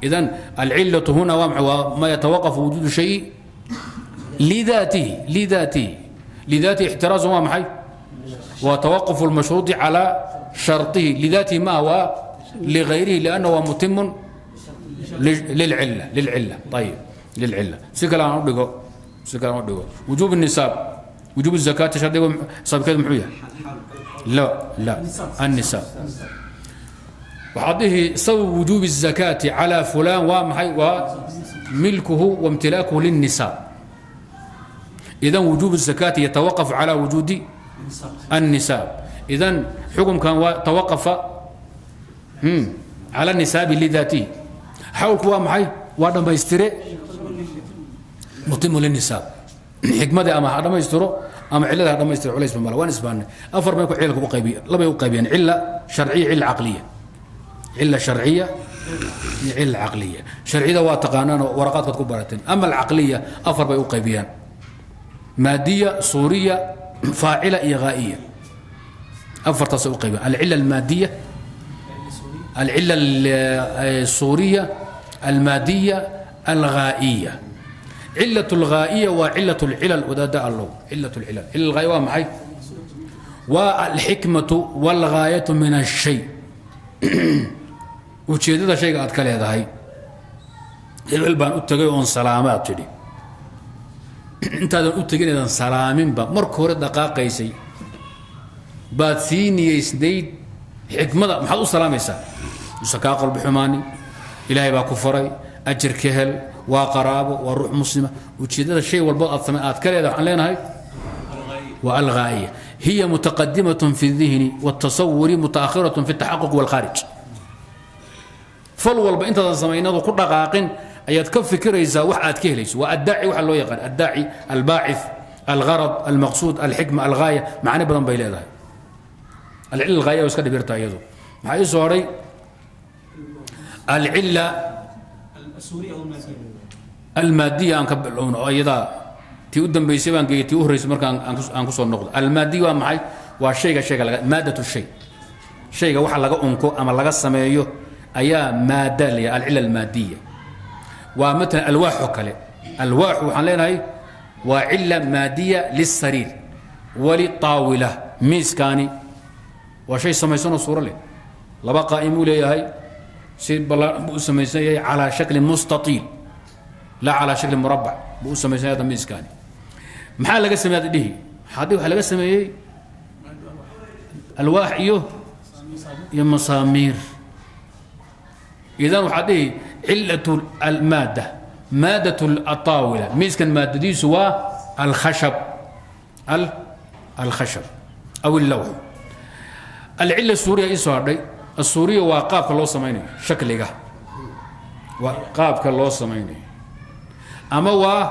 إذن العلة هنا waa maxay? Waa ما يتوقف وجود شيء لذاته. لذاته، لذاته احتراز waa maxay? وتوقف المشروط على شرطه. لذاته ما هو لغيره، لأنه هو متم للعلة، للعلة. طيب، للعلة. Si kale aan u dhigo, si kale aan u dhigo, وجوب النصاب، وجوب الزكاة shardiga sababkeedu muxuu yahay? لا لا، النصاب. Waxaad dhihi سبب وجوب الزكاة على فلان waa maxay? Waa ملكه وامتلاكه للنصاب. إذا وجوب الزكاة يتوقف على وجود النصاب. إذا حكم كان توقف على النصاب لذاته. Xawlku waa maxay? Waa dhammaystire, متم للنصاب. Xikmadii ama ha dhammaystiro ama cillada ha dhammaystiro, culays ba male, waan isbaanay. Afar bay ku cilalka u qaybiy, labay u qaybiyeen: cilla sharciya, cilla caqliya. Cilla sharciya iyo cilla caqliya. Sharciyada waa taqaanaan oo waraqaadkaad ku barateen. Ama alcaqliya afar bay u qaybiyaan: maadiya, suuriya, faacila iyo غaa'iya. Afartaasay u qaybiyaan: العلة المادية، العلة الصورية، المادية، الغائية. علة الغائية وعلة العلل wadaada allow. علة العلل، علة الغاية waa maxay? Waa الحكمة والغاية من الشيء, ujeeddada shayga aad ka leedahay. Hebel baan u tagay oon salaamaad tidhi. Intaadan u tegin eedan salaaminba, marka hore dhaqaaqaysay baad sii niyeysnayd. Xikmada maxaad u salaamaysaa? Usan kaa qalbi xumaanin, Ilaahay baa ku faray, ajar ka hel, waa qaraabo, waa ruux muslima. Ujeeddada shay walbo aad same aad ka leedahay waxaan leenahay waa alghaaiya. Hiya mutaqadimaة fi الdihni wالtasawuri, mutaakhiraة fi الtaxaquq wاlkhaarij. Fal walba intaadan samaynadu ku dhaqaaqin ayaad ka fikiraysaa wax aad ka helayso. Waa addaaci, waxa loo yaqaan addaaci, albaacith, algarad, almaqsuud, alxikma, alghaaya. Macno badan bay leedahay. Alcila alghaaya waa iska dhibirta iyadu. Maxaa ii soo hadhay? Alcila السورية أو المادية. Almaadiya aan ka bilowno oo iyadaa tii u dambaysay baan geeyay, tii u horreysay markaan aan ku soo noqdo. Almaadiya waa maxay? Waa shayga laga maaddatu shay, shayga waxa laga unko ama laga sameeyo ayaa maada la yidhaha. Alcila almaadiya waa matalan alwaaxoo kale. Alwaaxu waxaan leenahay waa cila maadiya lisariir walitaawila. Miiskaani waa shay samaysanoo suuro leh, laba qaa'imuu leeyahay, si ballaaran buu u samaysan yahay, calaa shakli mustatiil laa calaa shakli murabbac buu u samaysan yahay. Miiskaani maxaa laga sameeyay? Ad dhihi haddii waxaa laga sameeyey alwaax iyo masaamiir. Idan waxaad dhihi cilatu almaadda, maadat altaawila, miiskan maadadiisu waa alkhashab, alkhashab aw allawx. Alcila suuriya ii soo hadhay. Asuuriya waa qaabka loo samaynayo, shakliga waa qaabka loo samaynayo ama waa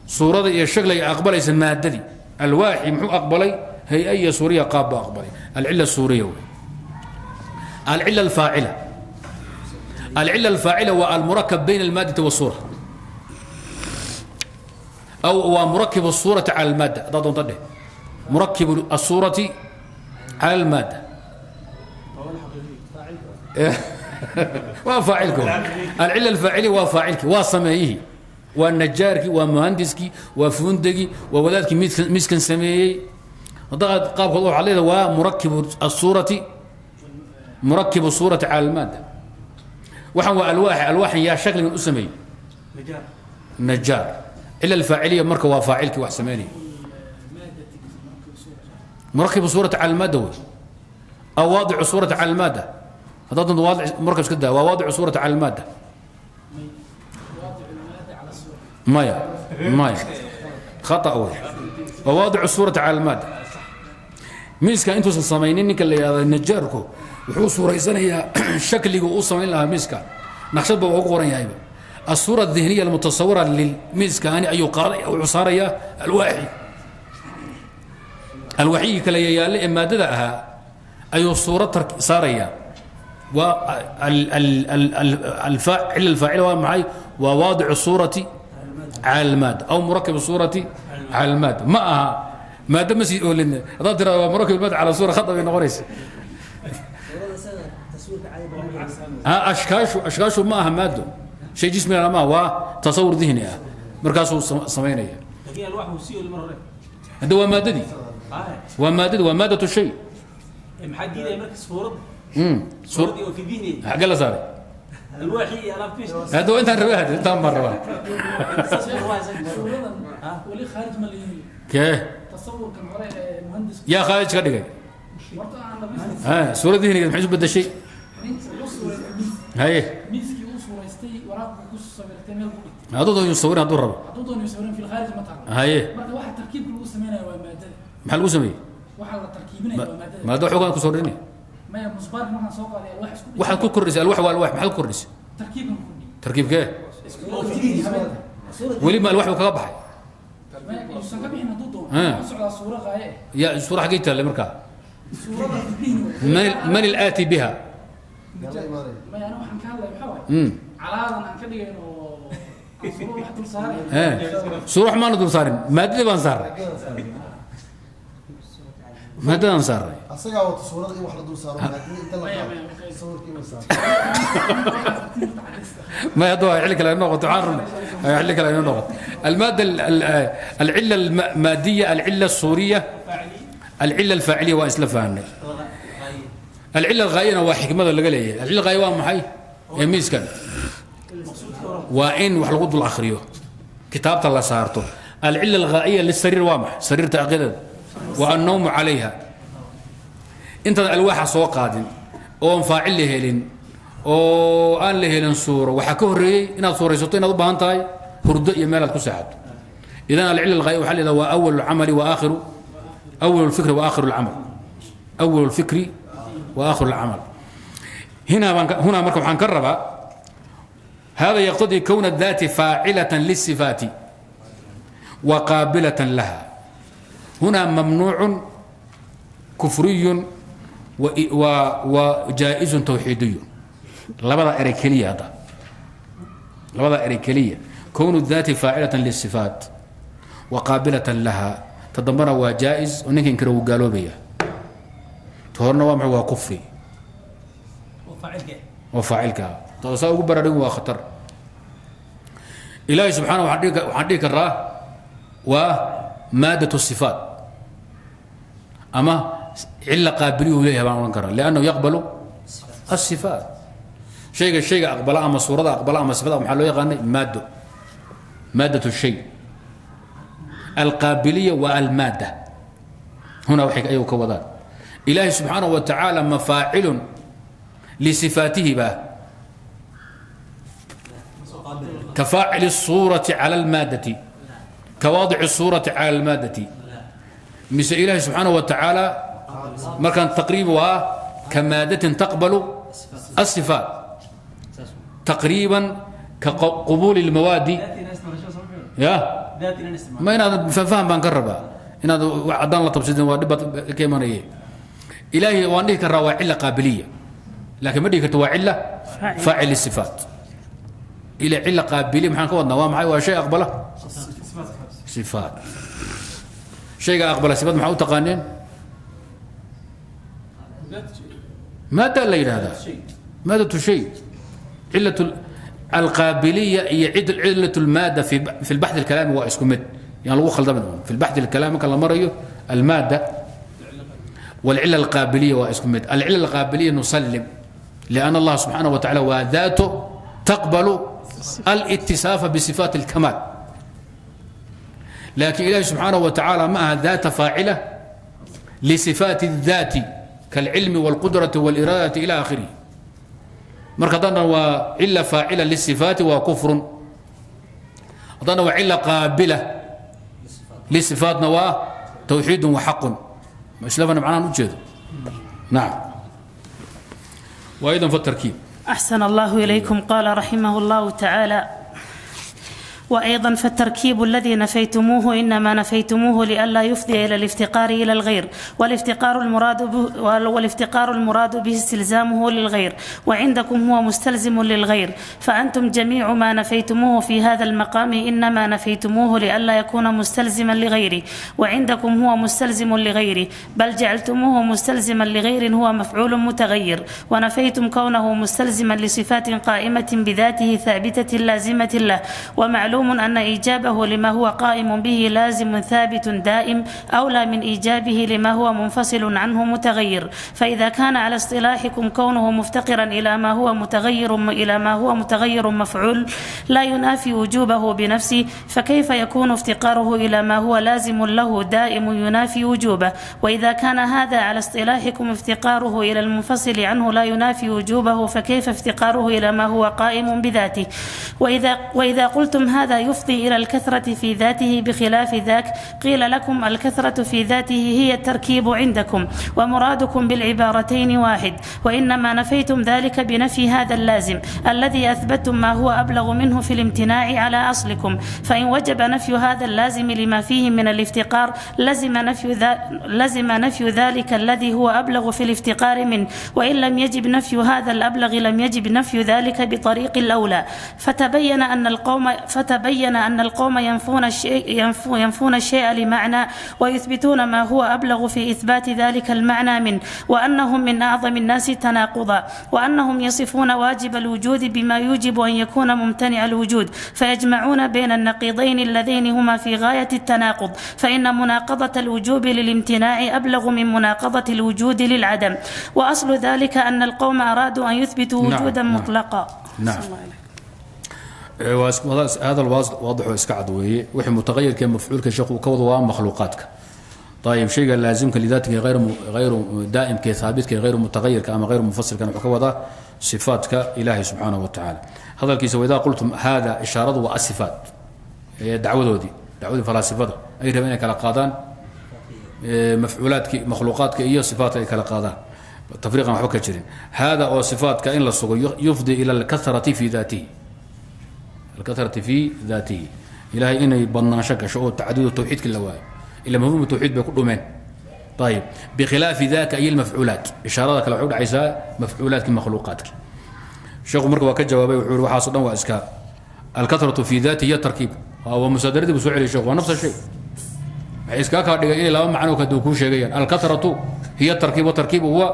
suurada iyo shakliga aqbalaysa maadadii. Alwaaxi muxuu aqbalay? Hay-a iyo suuriya, qaab buu aqbalay. Alcila suuriya wey. Alcila alfaacila, alcila alfaacila waa almurakab bayna almaadati والsuura aw waa murakib الsuurati cala almaadda. Haddaad doonto dheh murakib الsuurati cala almaadda, waa faacilka. Alcila alfaaciliya waa faacilki, waa sameeyihii, waa najaarkii, waa muhandiskii, waa fuundegii, waa wadaadkii miiskan sameeyey. Haddaad qaabkood waxaad leedahay waa murakib asuurati, murakib الsuurati cala almaadda. Waxaan waa alwaax. Alwaaxan yaa shakligan u sameeyey? نجار. Najaar. Cila alfaaciliya marka waa faacilkii wax sameynaya, murakib الsuurati cala almaadda wey, aw waadicu suurati cala almaadda. Haddaad doonto waadic murakib iska daa, waa waadicu suurati cala almaadda. Maya, maya, khata wey. Waa waadicu suurati cala almaadda. Miiska intuusan samaynin ninka la yidhahdo najaarku wuxuu suuraysanayaa shakligu uu samayn lahaa miiska, naqshad ba waa ugu qoran yahayba. الصورة الذهنية المتصورة للmiiskaani ayuu qaaday, wuxuu saarayaa alwaaxi. Alwaaxyigii kale yayaale ee maadada ahaa ayuu suuro saarayaa. Waa cila alfaacila. Waa maxay? Waa waadicu suurati cala almaada aw murakib suurati cala almaada. Ma aha maada ma sii oolin. Haddaad tirahdo waa murakib almaada cala suura, khata bay noqonaysa. Ha, ashkaashu ma aha maado, shay jismiga ma aha, waa tasawur dihni ah. Markaasuu samaynaya. لكن الواح هو سيو المرة. Hadda waa maadadii. آه. Waa maadadii, waa maadatu shay. maxaa diidaya marka suurad suuradii oo fi dihni? Xagge la saaray? alwaaxii iyo alaabtiis. Hadda waa intaan rabay, hadda intaan baan rabaa. Suuradan weli khaarij ma lihin. Kee? Tasawurkan hore ee muhandisku. Yaa khaarij ka dhigay? Horta aan dhamaystir. Ha, suurad dihnigeed maxay isu bedeshay? Ninka uu suuraystay miis. Haye. Miiskii uu suuraystay, waraaq buu ku sawirtay, meel ku dhigtay. Hadduu doono sawirin, hadduu rabo. Hadduu doono sawirin, fil khaarij ma taalo. Haye. Marka waxa tarkiibka lagu sameynaya waa maadada. Maxaa lagu sameeyey? Waxa la tarkiibinaya waa maadada. Maada waxoogaan ku soo dhini. Maya, musbaarka markaan soo qaaday alwaax isku dhigay. Waxaad ku kordhisay alwax waa alwax, maxaad ku kordhisay? Tarkiibkan kordhiyey. Tarkiibkee? Isku habeenta. Weli ma alwax buu kaga baxay? Maya, yuusan ka bixin hadduu doono. Wuxuu socdaa suuro qaaye eh. Yaa suura xaggay taallay markaa? Suurada fi dihni way. Man ilaati biha? Yalla imaanaya. Maya, aniga waxaan ka hadlaya waxaa waaye calaadan aan ka dhigayn oo aan suurada wax dul saarayn. Suura wax maana dul saarin, maadadii baan saaray, maadadaan saaray. Asagaa wata suurada in wax la dul saaro, maadada inta la Maya, qaado maya, okay. sawirkii ma saaro. ما يدوها xilli kale ay noqoto. Waxaan rabnay xilli kale ay noqoto. المادة، العلة المادية، العلة الصورية، العلة الفاعلية، waa isla fahanay. العلة الغاية waa xikmada laga leeyahay. العلة الغاية waa maxay ee miiskan? Waa in wax lagu dul akhriyo, kitaabta la saarto. العلة الغائية للسرير waa maxay? Sariirta aqiidada waa النوم عليها. Intaad alwaaxa soo qaadin. Oon faacil la helin oo aan la helin suuro, waxaa ka horreeyey inaad suuraysato inaad u baahan tahay hurdo iyo meel aad ku seexato. Idan alcila alghaa'iya waxaa la yidhahdaa waa awal alcamali wa aakhiru, awal alfikri wa aakhiru alcamal, awal alfikri wa aakhiru alcamal. هنا هنا marka waxaan ka rabaa هذا يقتضي كون الذات فاعلة للصفات وقابلة لها. هنا ممنوع كفري وجائز توحيدي. Labada erey keliya hadda, labada erey keliya, كون الذات فاعلة للصفات وقابلة لها. Tadambana waa jaa-is oo ninka inkira wuu gaaloobaya. Ta horena waa maxay? Waa kufri oo faacilka ah. Taasaa ugu baraarugin, waa khatar. Ilaahay subxaana waxaan dhihi karaa waa maadat الصifaat ama cila qaabiliyu leeyahay baan odhan karaa, لأنه يقبل الصفات. Shayga aqbala ama suurada aqbala ama sifada maxaa loo yaqaanay? Maado, maadat الshay. القابلية والمادة هنا waxay ayagu ka wadaan إلaahi سبحaaنه وتaعالى مفاacل لصفاaته ba كفاacل الصورة على المادة، كواضع الصورة على المادة، mise إلaahi سبحaaنه وتaعالى markaan تقريب waa كماadة تقبل الصفاaت تقريبا كقبول المواد ya ma inaad faham baan ka rabaa, inaad haddaan la tabsidin waa dhibbaad ka imanaya. Ilaahay waan dhihi karaa waa cila qaabiliya, laakiin ma dhihi karto waa cila faacil sifaat. Ila cila qaabiliya maxaan ka wadnaa? Waa maxay? Waa shay aqbala sifaat. Shayga aqbala sifaat maxaa u taqaaneen? Maada la yidhahdaa, maadatu shay. Cilat alqaabiliya iyo cilat lmaada fi lbaxth alkalaami waa isku mid, yaan lagu khaldamin un. Fi lbaxth alkalaami marka la marayo, almaada والعلة القابلية waa isku mid. العلة القابلية نسلم لأن الله سبحانه وتعالى waa ذاته تقبل الاتصاف بصفات الكمال، لكن إلهي سبحانه وتعالى ما aha ذات فاعلة لصفات الذات كالعلم والقدرة والإرادة إلى آخره. Marka haddana waa cila faacila lisifaati waa kufrun, haddana waa cila qaabila lisifaatna waa tawxiidun wa xaqun. Islafana macnahan ujeedo. نعم، وأيضا فالتركيب. أحسن الله إليكم. قال رحمه الله تعالى: وأيضا فالتركيب الذي نفيتموه إنما نفيتموه لئلا يفضي إلى الافتقار إلى الغير، والافتقار المراد به استلزامه للغير، وعندكم هو مستلزم للغير. فأنتم جميع ما نفيتموه في هذا المقام إنما نفيتموه لئلا يكون مستلزما لغيره، وعندكم هو مستلزم لغيره، بل جعلتموه مستلزما لغير هو مفعول متغير، ونفيتم كونه مستلزما لصفات قائمة بذاته ثابتة لازمة له. ومعلوم أن إيجابه لما هو قائم به لازم ثابت دائم أولى من إيجابه لما هو منفصل عنه متغير. فإذا كان على اصطلاحكم كونه مفتقرا إلى ما هو متغير مفعول لا ينافي وجوبه بنفسه، فكيف يكون افتقاره إلى ما هو لازم له دائم ينافي وجوبه؟ وإذا كان هذا على اصطلاحكم افتقاره إلى المنفصل عنه لا ينافي وجوبه، فكيف افتقاره إلى ما هو قائم بذاته؟ وإذا قلتم هذا يفضي إلى الكثرة في ذاته بخلاف ذاك، قيل لكم: الكثرة في ذاته هي التركيب عندكم، ومرادكم بالعبارتين واحد، وإنما نفيتم ذلك بنفي هذا اللازم الذي أثبتم ما هو أبلغ منه في الامتناع على أصلكم. فإن وجب نفي هذا اللازم لما فيه من الافتقار، لزم نفي ذلك الذي هو أبلغ في الافتقار منه، وإن لم يجب نفي هذا الأبلغ لم يجب نفي ذلك بطريق الأولى. فتبين أن القوم ينفون الشيء لمعنى ويثبتون ما هو أبلغ في إثبات ذلك المعنى منه، وأنهم من أعظم الناس تناقضا، وأنهم يصفون واجب الوجود بما يوجب أن يكون ممتنع الوجود، فيجمعون بين النقيضين اللذين هما في غاية التناقض، فإن مناقضة الوجوب للامتناع أبلغ من مناقضة الوجود للعدم. وأصل ذلك أن القوم أرادوا أن يثبتوا وجودا مطلقا. الله إليك. هذا الواضح oo iska cad weeye. Wixii mutaqayirka ee mafcuulka sheekhu uu ka wado waa makhluuqaadka. Ayib, shayga laazimka lidaatika hayru daa'imka, haabitka, hayru mutagayirka ama hayru mufasilkan wuxuu ka wadaa sifaadka Ilaahay subxaanahu wa tacaala. Hadalkiisa waidaa qultum hada, ishaaradu waa asifaat, dacwadoodii, dacwadii falaasifada ay rabeen inay kala qaadaan mafcuulaadki makhluuqaadka iyo sifaatka, ay kala qaadaan tafriiqan waxba ka jirin. Hada oo sifaatka in la sugo yufdi ila alkarati fi daatihi, alkarati fi daatihi, Ilahay inay badnaansho gasho oo tacadudu tawxiidki la waayo, ila mafhum tawxiid bay ku dhumeen. Ayib, bikhilaafi daka iyo almafcuulaat, ishaarada kale waxay udhacaysaa mafcuulaadki makhluuqaadki. Sheekhu marka waa ka jawaabay, wuxuu yihi waxaaso dhan waa iska alkaratu fi daatihi iyo tarkiib waa musaadaradii buu soo celiyay sheekhu, waa nafsa shay. Waxay iskaga kaa dhigay inay laba macno kadu kuu sheegayaan: alkaratu hiya tarkiib watarkiibu huwa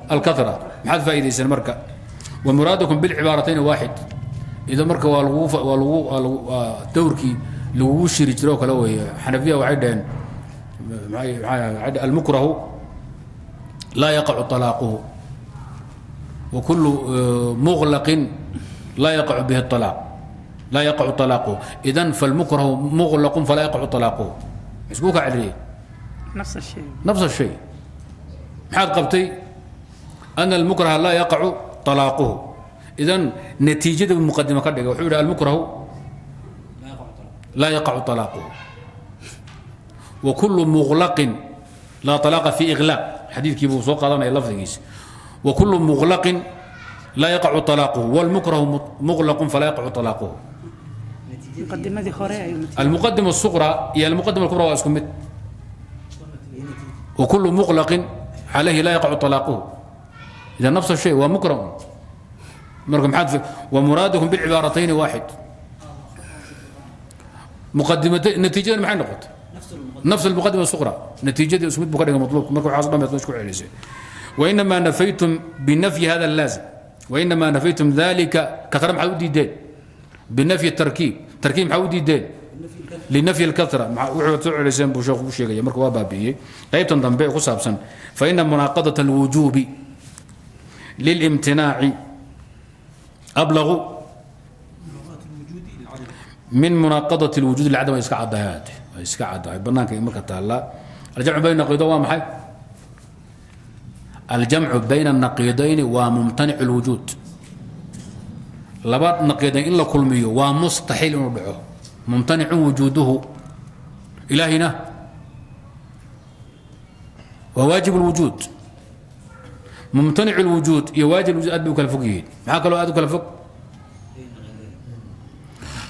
alkara. Maxaad faa'iidaysan marka? Wa muraadukum bilcibaaratayn waaxid. Idan marka waa lagu waa lagu waa lagu waa dowrkii lagugu shiri jiro oo kale weeye. Xanafiya waxay dhaheen, maxay, almukrahu laa yaqacu talaaquhu, wa kullu muغlaqin laa yaqacu bihi الطalaaq, laa yaqacu talaaquhu. Idan falmukrahu muغlaqun falaa yaqacu talaaquhu. Isku ka celiyey. نفس الشيء. نفس الشيء. Maxaad qabtay? أن المكره laa yaqacu طalaaquhu. Idan natiijada muqadimo ka dhigay, wuxuu yidhi almukrahu laa yaqacu طalaaquhu wa kulu muغlaqin laa طalaaqa fi iغlaaq. Xadiidkii buu soo qaadanaya lafdigiisa: wa kulu muغlaqin laa yaqacu طalaaquhu wاlmukrahu muغlaqun falaa yaqacu طalaaquhu. مقدمة hore ayuu المقدمة الصغرى iyo المقدمة الكبرى waa isku mid. وكل مغلق عليه لا يقع طلاقه، إذا نفس الشيء، waa مكره. Marka maxaad ومرادكم بالعبارتين واحد. مقدمة natiijada maxay noqotay? نفس المقدمة الصغرى. Natiijadii isku mid buu ka dhigay maطluubka. Marka waxaas dhan baad meesha ku celisay. وإنما نفيتم بنفي هذا اللازم، وإنما نفيتم ذلك كثرة maxaad u diideen؟ بنفي التركيب. تركيب maxaa u diideen؟ لنفي الكثرة. Wuxuu soo celiseen buu sheekhu u sheegaya. Marka waa baabi'iyey qaybtan dambe ee ku saabsan فإن مناقضة الوجوب للامتناع أبلغ من مناقضة الوجود للعدم. Way iska caddahay, way iska caddahay, banaanka marka taallaa. الجمع بين النقيضين waa maxay? الجمع بين النقيضين waa ممتنع الوجود. Laba naqiidayn in la kulmiyo waa mustaxiil inuu dhaco, ممتنع وجوده. Ilaahina waa waajib الوجود. ممتنع الوجود iyo waajib الوجود aad bay u kala fog yihiin. Maxaa kaloo aad u kala fog?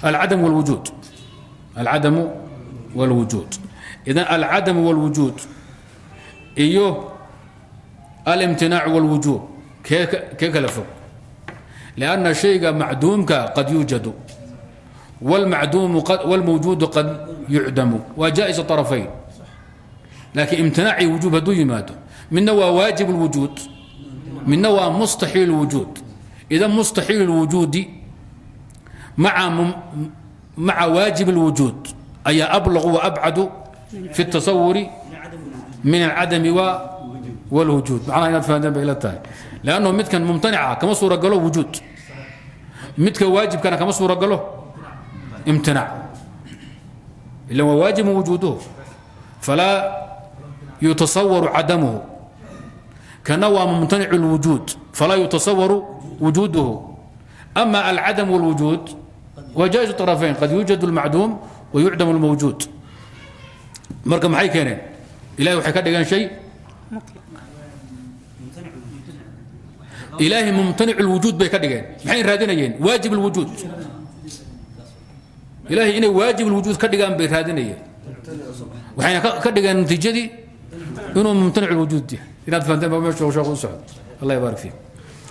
العدم والوجود، العدم والوجود. إذن العدم والوجود iyo الامتناع والوجوب kee kala fog? لأن شhayga macduumka قad يوجد والمعدوم قد والموجود قد يعدم، waa جائز الطرفين. لكن امتناع وجوب hadduu yimaado, midna waa waajib الوجود, midna waa mustaxiil الوجود. إذا مستحيل الوجود مع واجب الوجود أي أبلغ وأبعد في التصور من العدم والوجود. Macnaha inaad fahanteen bay ila tahay, لأنه midkan mumtanica kama suura galo wujuud, midka waajibkana kama suura galo imtinaac, ila waa waajibu wujuuduhu falaa yutasawar cadamuhu, kana waa mumtanic اlwujuud falaa yutasawaru wujuuduhu. أما العدم والوجود وجائز الطرفين، قد يوجد المعدوم ويعدم الموجود. Marka maxay keeneen? Ilahay waxay ka dhigeen shay ilaahay mumtanic lwujuud bay ka dhigeen. Maxay raadinayeen? Waajib lwujuud. Ilahay inay waajib lwujuud ka dhigaan bay raadinayeen, waxayna ka dhigeen natiijadii inuu mumtanic lwujuud yahay. Inaad fahanteen baa meesha sheekhu u socdo. Allah yabaarik fiik.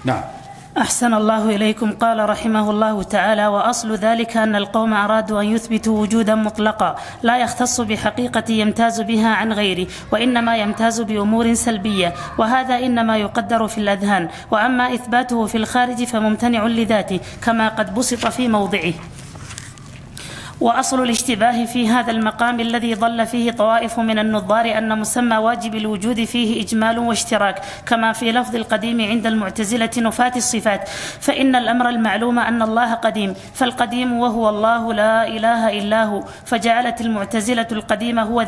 Nacam. أحسن الله إليكم. قال رحمه الله تعالى: وأصل ذلك أن القوم أرادوا أن يثبتوا وجودا مطلقا لا يختص بحقيقة يمتاز بها عن غيره، وإنما يمتاز بأمور سلبية، وهذا إنما يقدر في الأذهان، وأما إثباته في الخارج فممتنع لذاته كما قد بسط في موضعه. وأصل الاشتباه في هذا المقام الذي ضل فيه طوائف من النظار أن مسمى واجب الوجود فيه إجمال واشتراك، كما في لفظ القديم عند المعتزلة نفاة الصفات، فإن الأمر المعلوم أن الله قديم، فالقديم وهو الله لا إله إلا هو، فجعلت المعتزلة القديم هو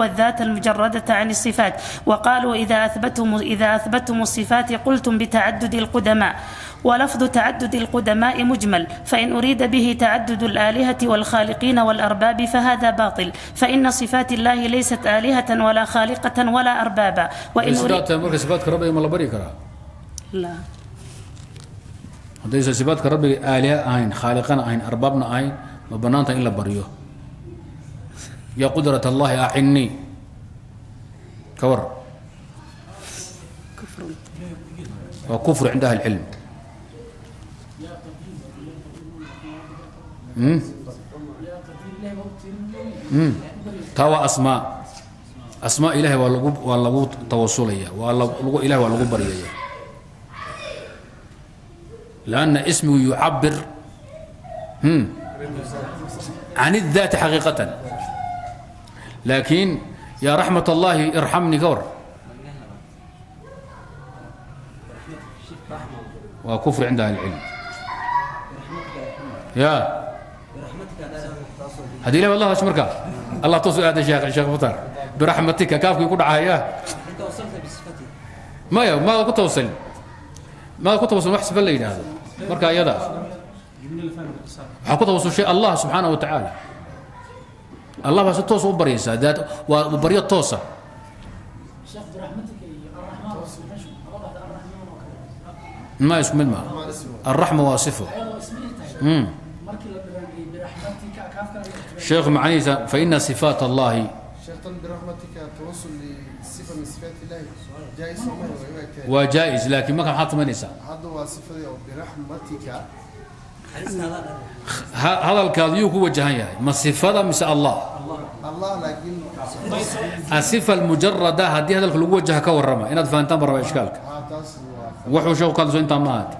الذات المجردة عن الصفات، وقالوا إذا أثبتم الصفات قلتم بتعدد القدماء، ولفظ تعدد القدماء مجمل، فإن أريد به تعدد الآلهة والخالقين والأرباب فهذا باطل، فإن صفات الله ليست آلهة ولا خالقة ولا أربابا، وإن أريد Sidaata marka sifaadka Rabbiga ma la baryi karaa? لا. Haddaysan sifaadka Rabbiga aaliha ahayn, khaaliqana ahayn, arbaabna ahayn, ma bannaanta in la baryo? يا قدرة الله أعني, ka war? كفر. Waa kufr cinda ahli cilm. Taa waa asmaa. Asmaa Ilahay waa lagu tawasulaya, waa lagu ilahay waa lagu baryaya, لأن اسمه يعبر عن الذات حقيقة، لكن يا رحمة الله ارحمني, ka war? Waa kufr cinda ahli العلم ya haddii ilah allah marka allah toos u aaday. Sheekh Mutar, برحمتك kaafkii ku dhacaya. انت وصلت بصفته. Maya, maada ku tawasulin, maada ku tawasulin wax sifa la yidhaahdo. Marka iyada waxaa ku tawasushay Allah subxaanaه wa tacaala. Allah baa si toos u baryaysaa, daat waa baryo toosa. Sheekh, برحمتك iyo الرحمن oo dhahda الرحمن oo kale. Ma isku mid maaha. الرحمة waa sifo. Ayadoo ismihii tahay markii la dhiraandhiyey برحمتك kaafkana la ixtiraamay. Sheekh macnihiisa فإن صفاat allahi شيخ, برحمتك توصل لصفة من صفات الله جائز وما هو؟ Waa jaa-is, laakiin marka maxaad samaynaysaa? هذا هو صفة أو برحمتك. Hadalkaadu yuu ku wajahan yahay, ma sifada mise Allah? الله, لكن الصفة المجردة haddii hadalka lagu wajaha, ka warrama? Inaad fahantaan baan rabaa ishkaalka. taas waa Wuxuu sheeku ka hadlayso intaa ma ahaat.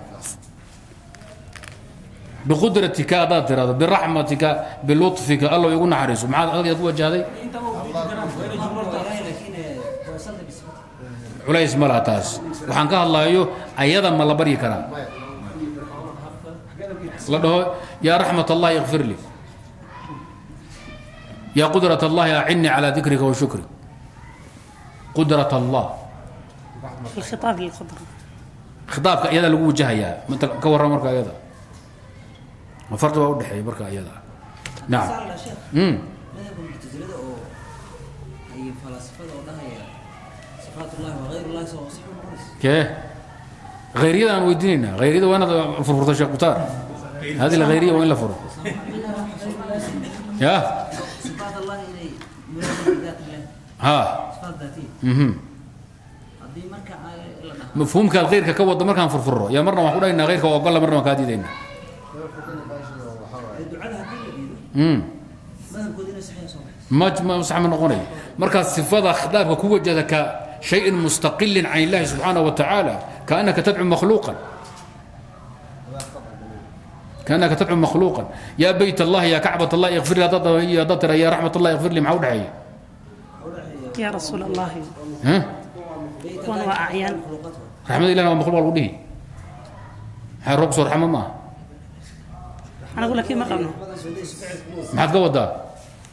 بقدرتك haddaad tirahdo, برحمتك, بلطفك, Alla igu naxariiso, maxaad hadalkeed ku wajahday? لكن توصلت بصفته. Culays ma laha taas. Waxaan ka hadlayo ayada ma la baryi karaa, la dhaho يا رحمة الله اغفر لي, يا قدرة الله أعني على ذكرك وشكرك, قدرة الله؟ الخطاب للقدرة. Khitaabka iyada lagu wajahayaa manta, ka warrama marka iyada? Ma farqi baa udhexeeya marka iyada? Nacam. صار لا شيخ. Madhabka muctasilada oo ay falaasifada oo dhahaya صفات الله وغير الله soo sax ma noqonayso? Kee ghayriyada aan weydiinaynaa? Ghayriyada waa inaad furfurto, Sheekh Mukhtaar. هذه الغيرية waa in la furo ya. صفات الله inay muraad ذات الله. صفات ذاتية. Haddii marka ay la dhaho Mafhuumkaad ghayrka ka wada markaan furfurro yaa, marna waan ku dhahaynaa ghayrka waa ogolla, marna waan kaa diidaynaa. Ducada haddii la diido, madhabkooda inay saxiix soo baxayso. Ma sax ma noqonayo markaad sifada khitaabka ku wajahda ka شيء مستقل عن الله سبحانه وتعالى, كأنك تدعو مخلوقا, كأنك تدعو مخلوقا. يا بيت الله, يا كعبة الله اغفر لي, haddaad tira يا رحمة الله اغفر لي, maxaa u dhexeeya? يا رسول الله. ها? Kuwan waa acyaan. Raxmada ilahna waa makhluuq waa lagu dhihi. Maxay roob soo raxmo maaha? Anagu laakiin ma qabno. Maxaad ka wadaa?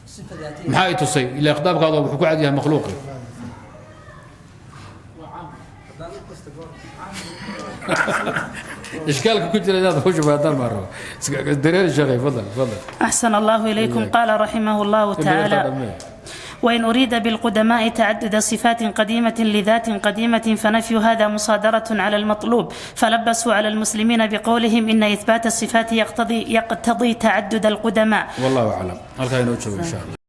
صفة ذاتية. Maxaa i tusay? Ilaa khitaabkaada wuxuu ku cad yahay makhluuqi. Haddaan u kasta goor Ishkaalka ku jira inaad ku shubaataan baan rabaa. Dareeri sheekhay, fadal, fadal. أحسن الله إليكم. قال رحمه الله تعالى: وإن أريد بالقدماء تعدد صفات قديمة لذات قديمة فنفي هذا مصادرة على المطلوب، فلبسوا على المسلمين بقولهم إن إثبات الصفات يقتضي تعدد القدماء. والله أعلم. Halkaa inoo joogo insha Allah.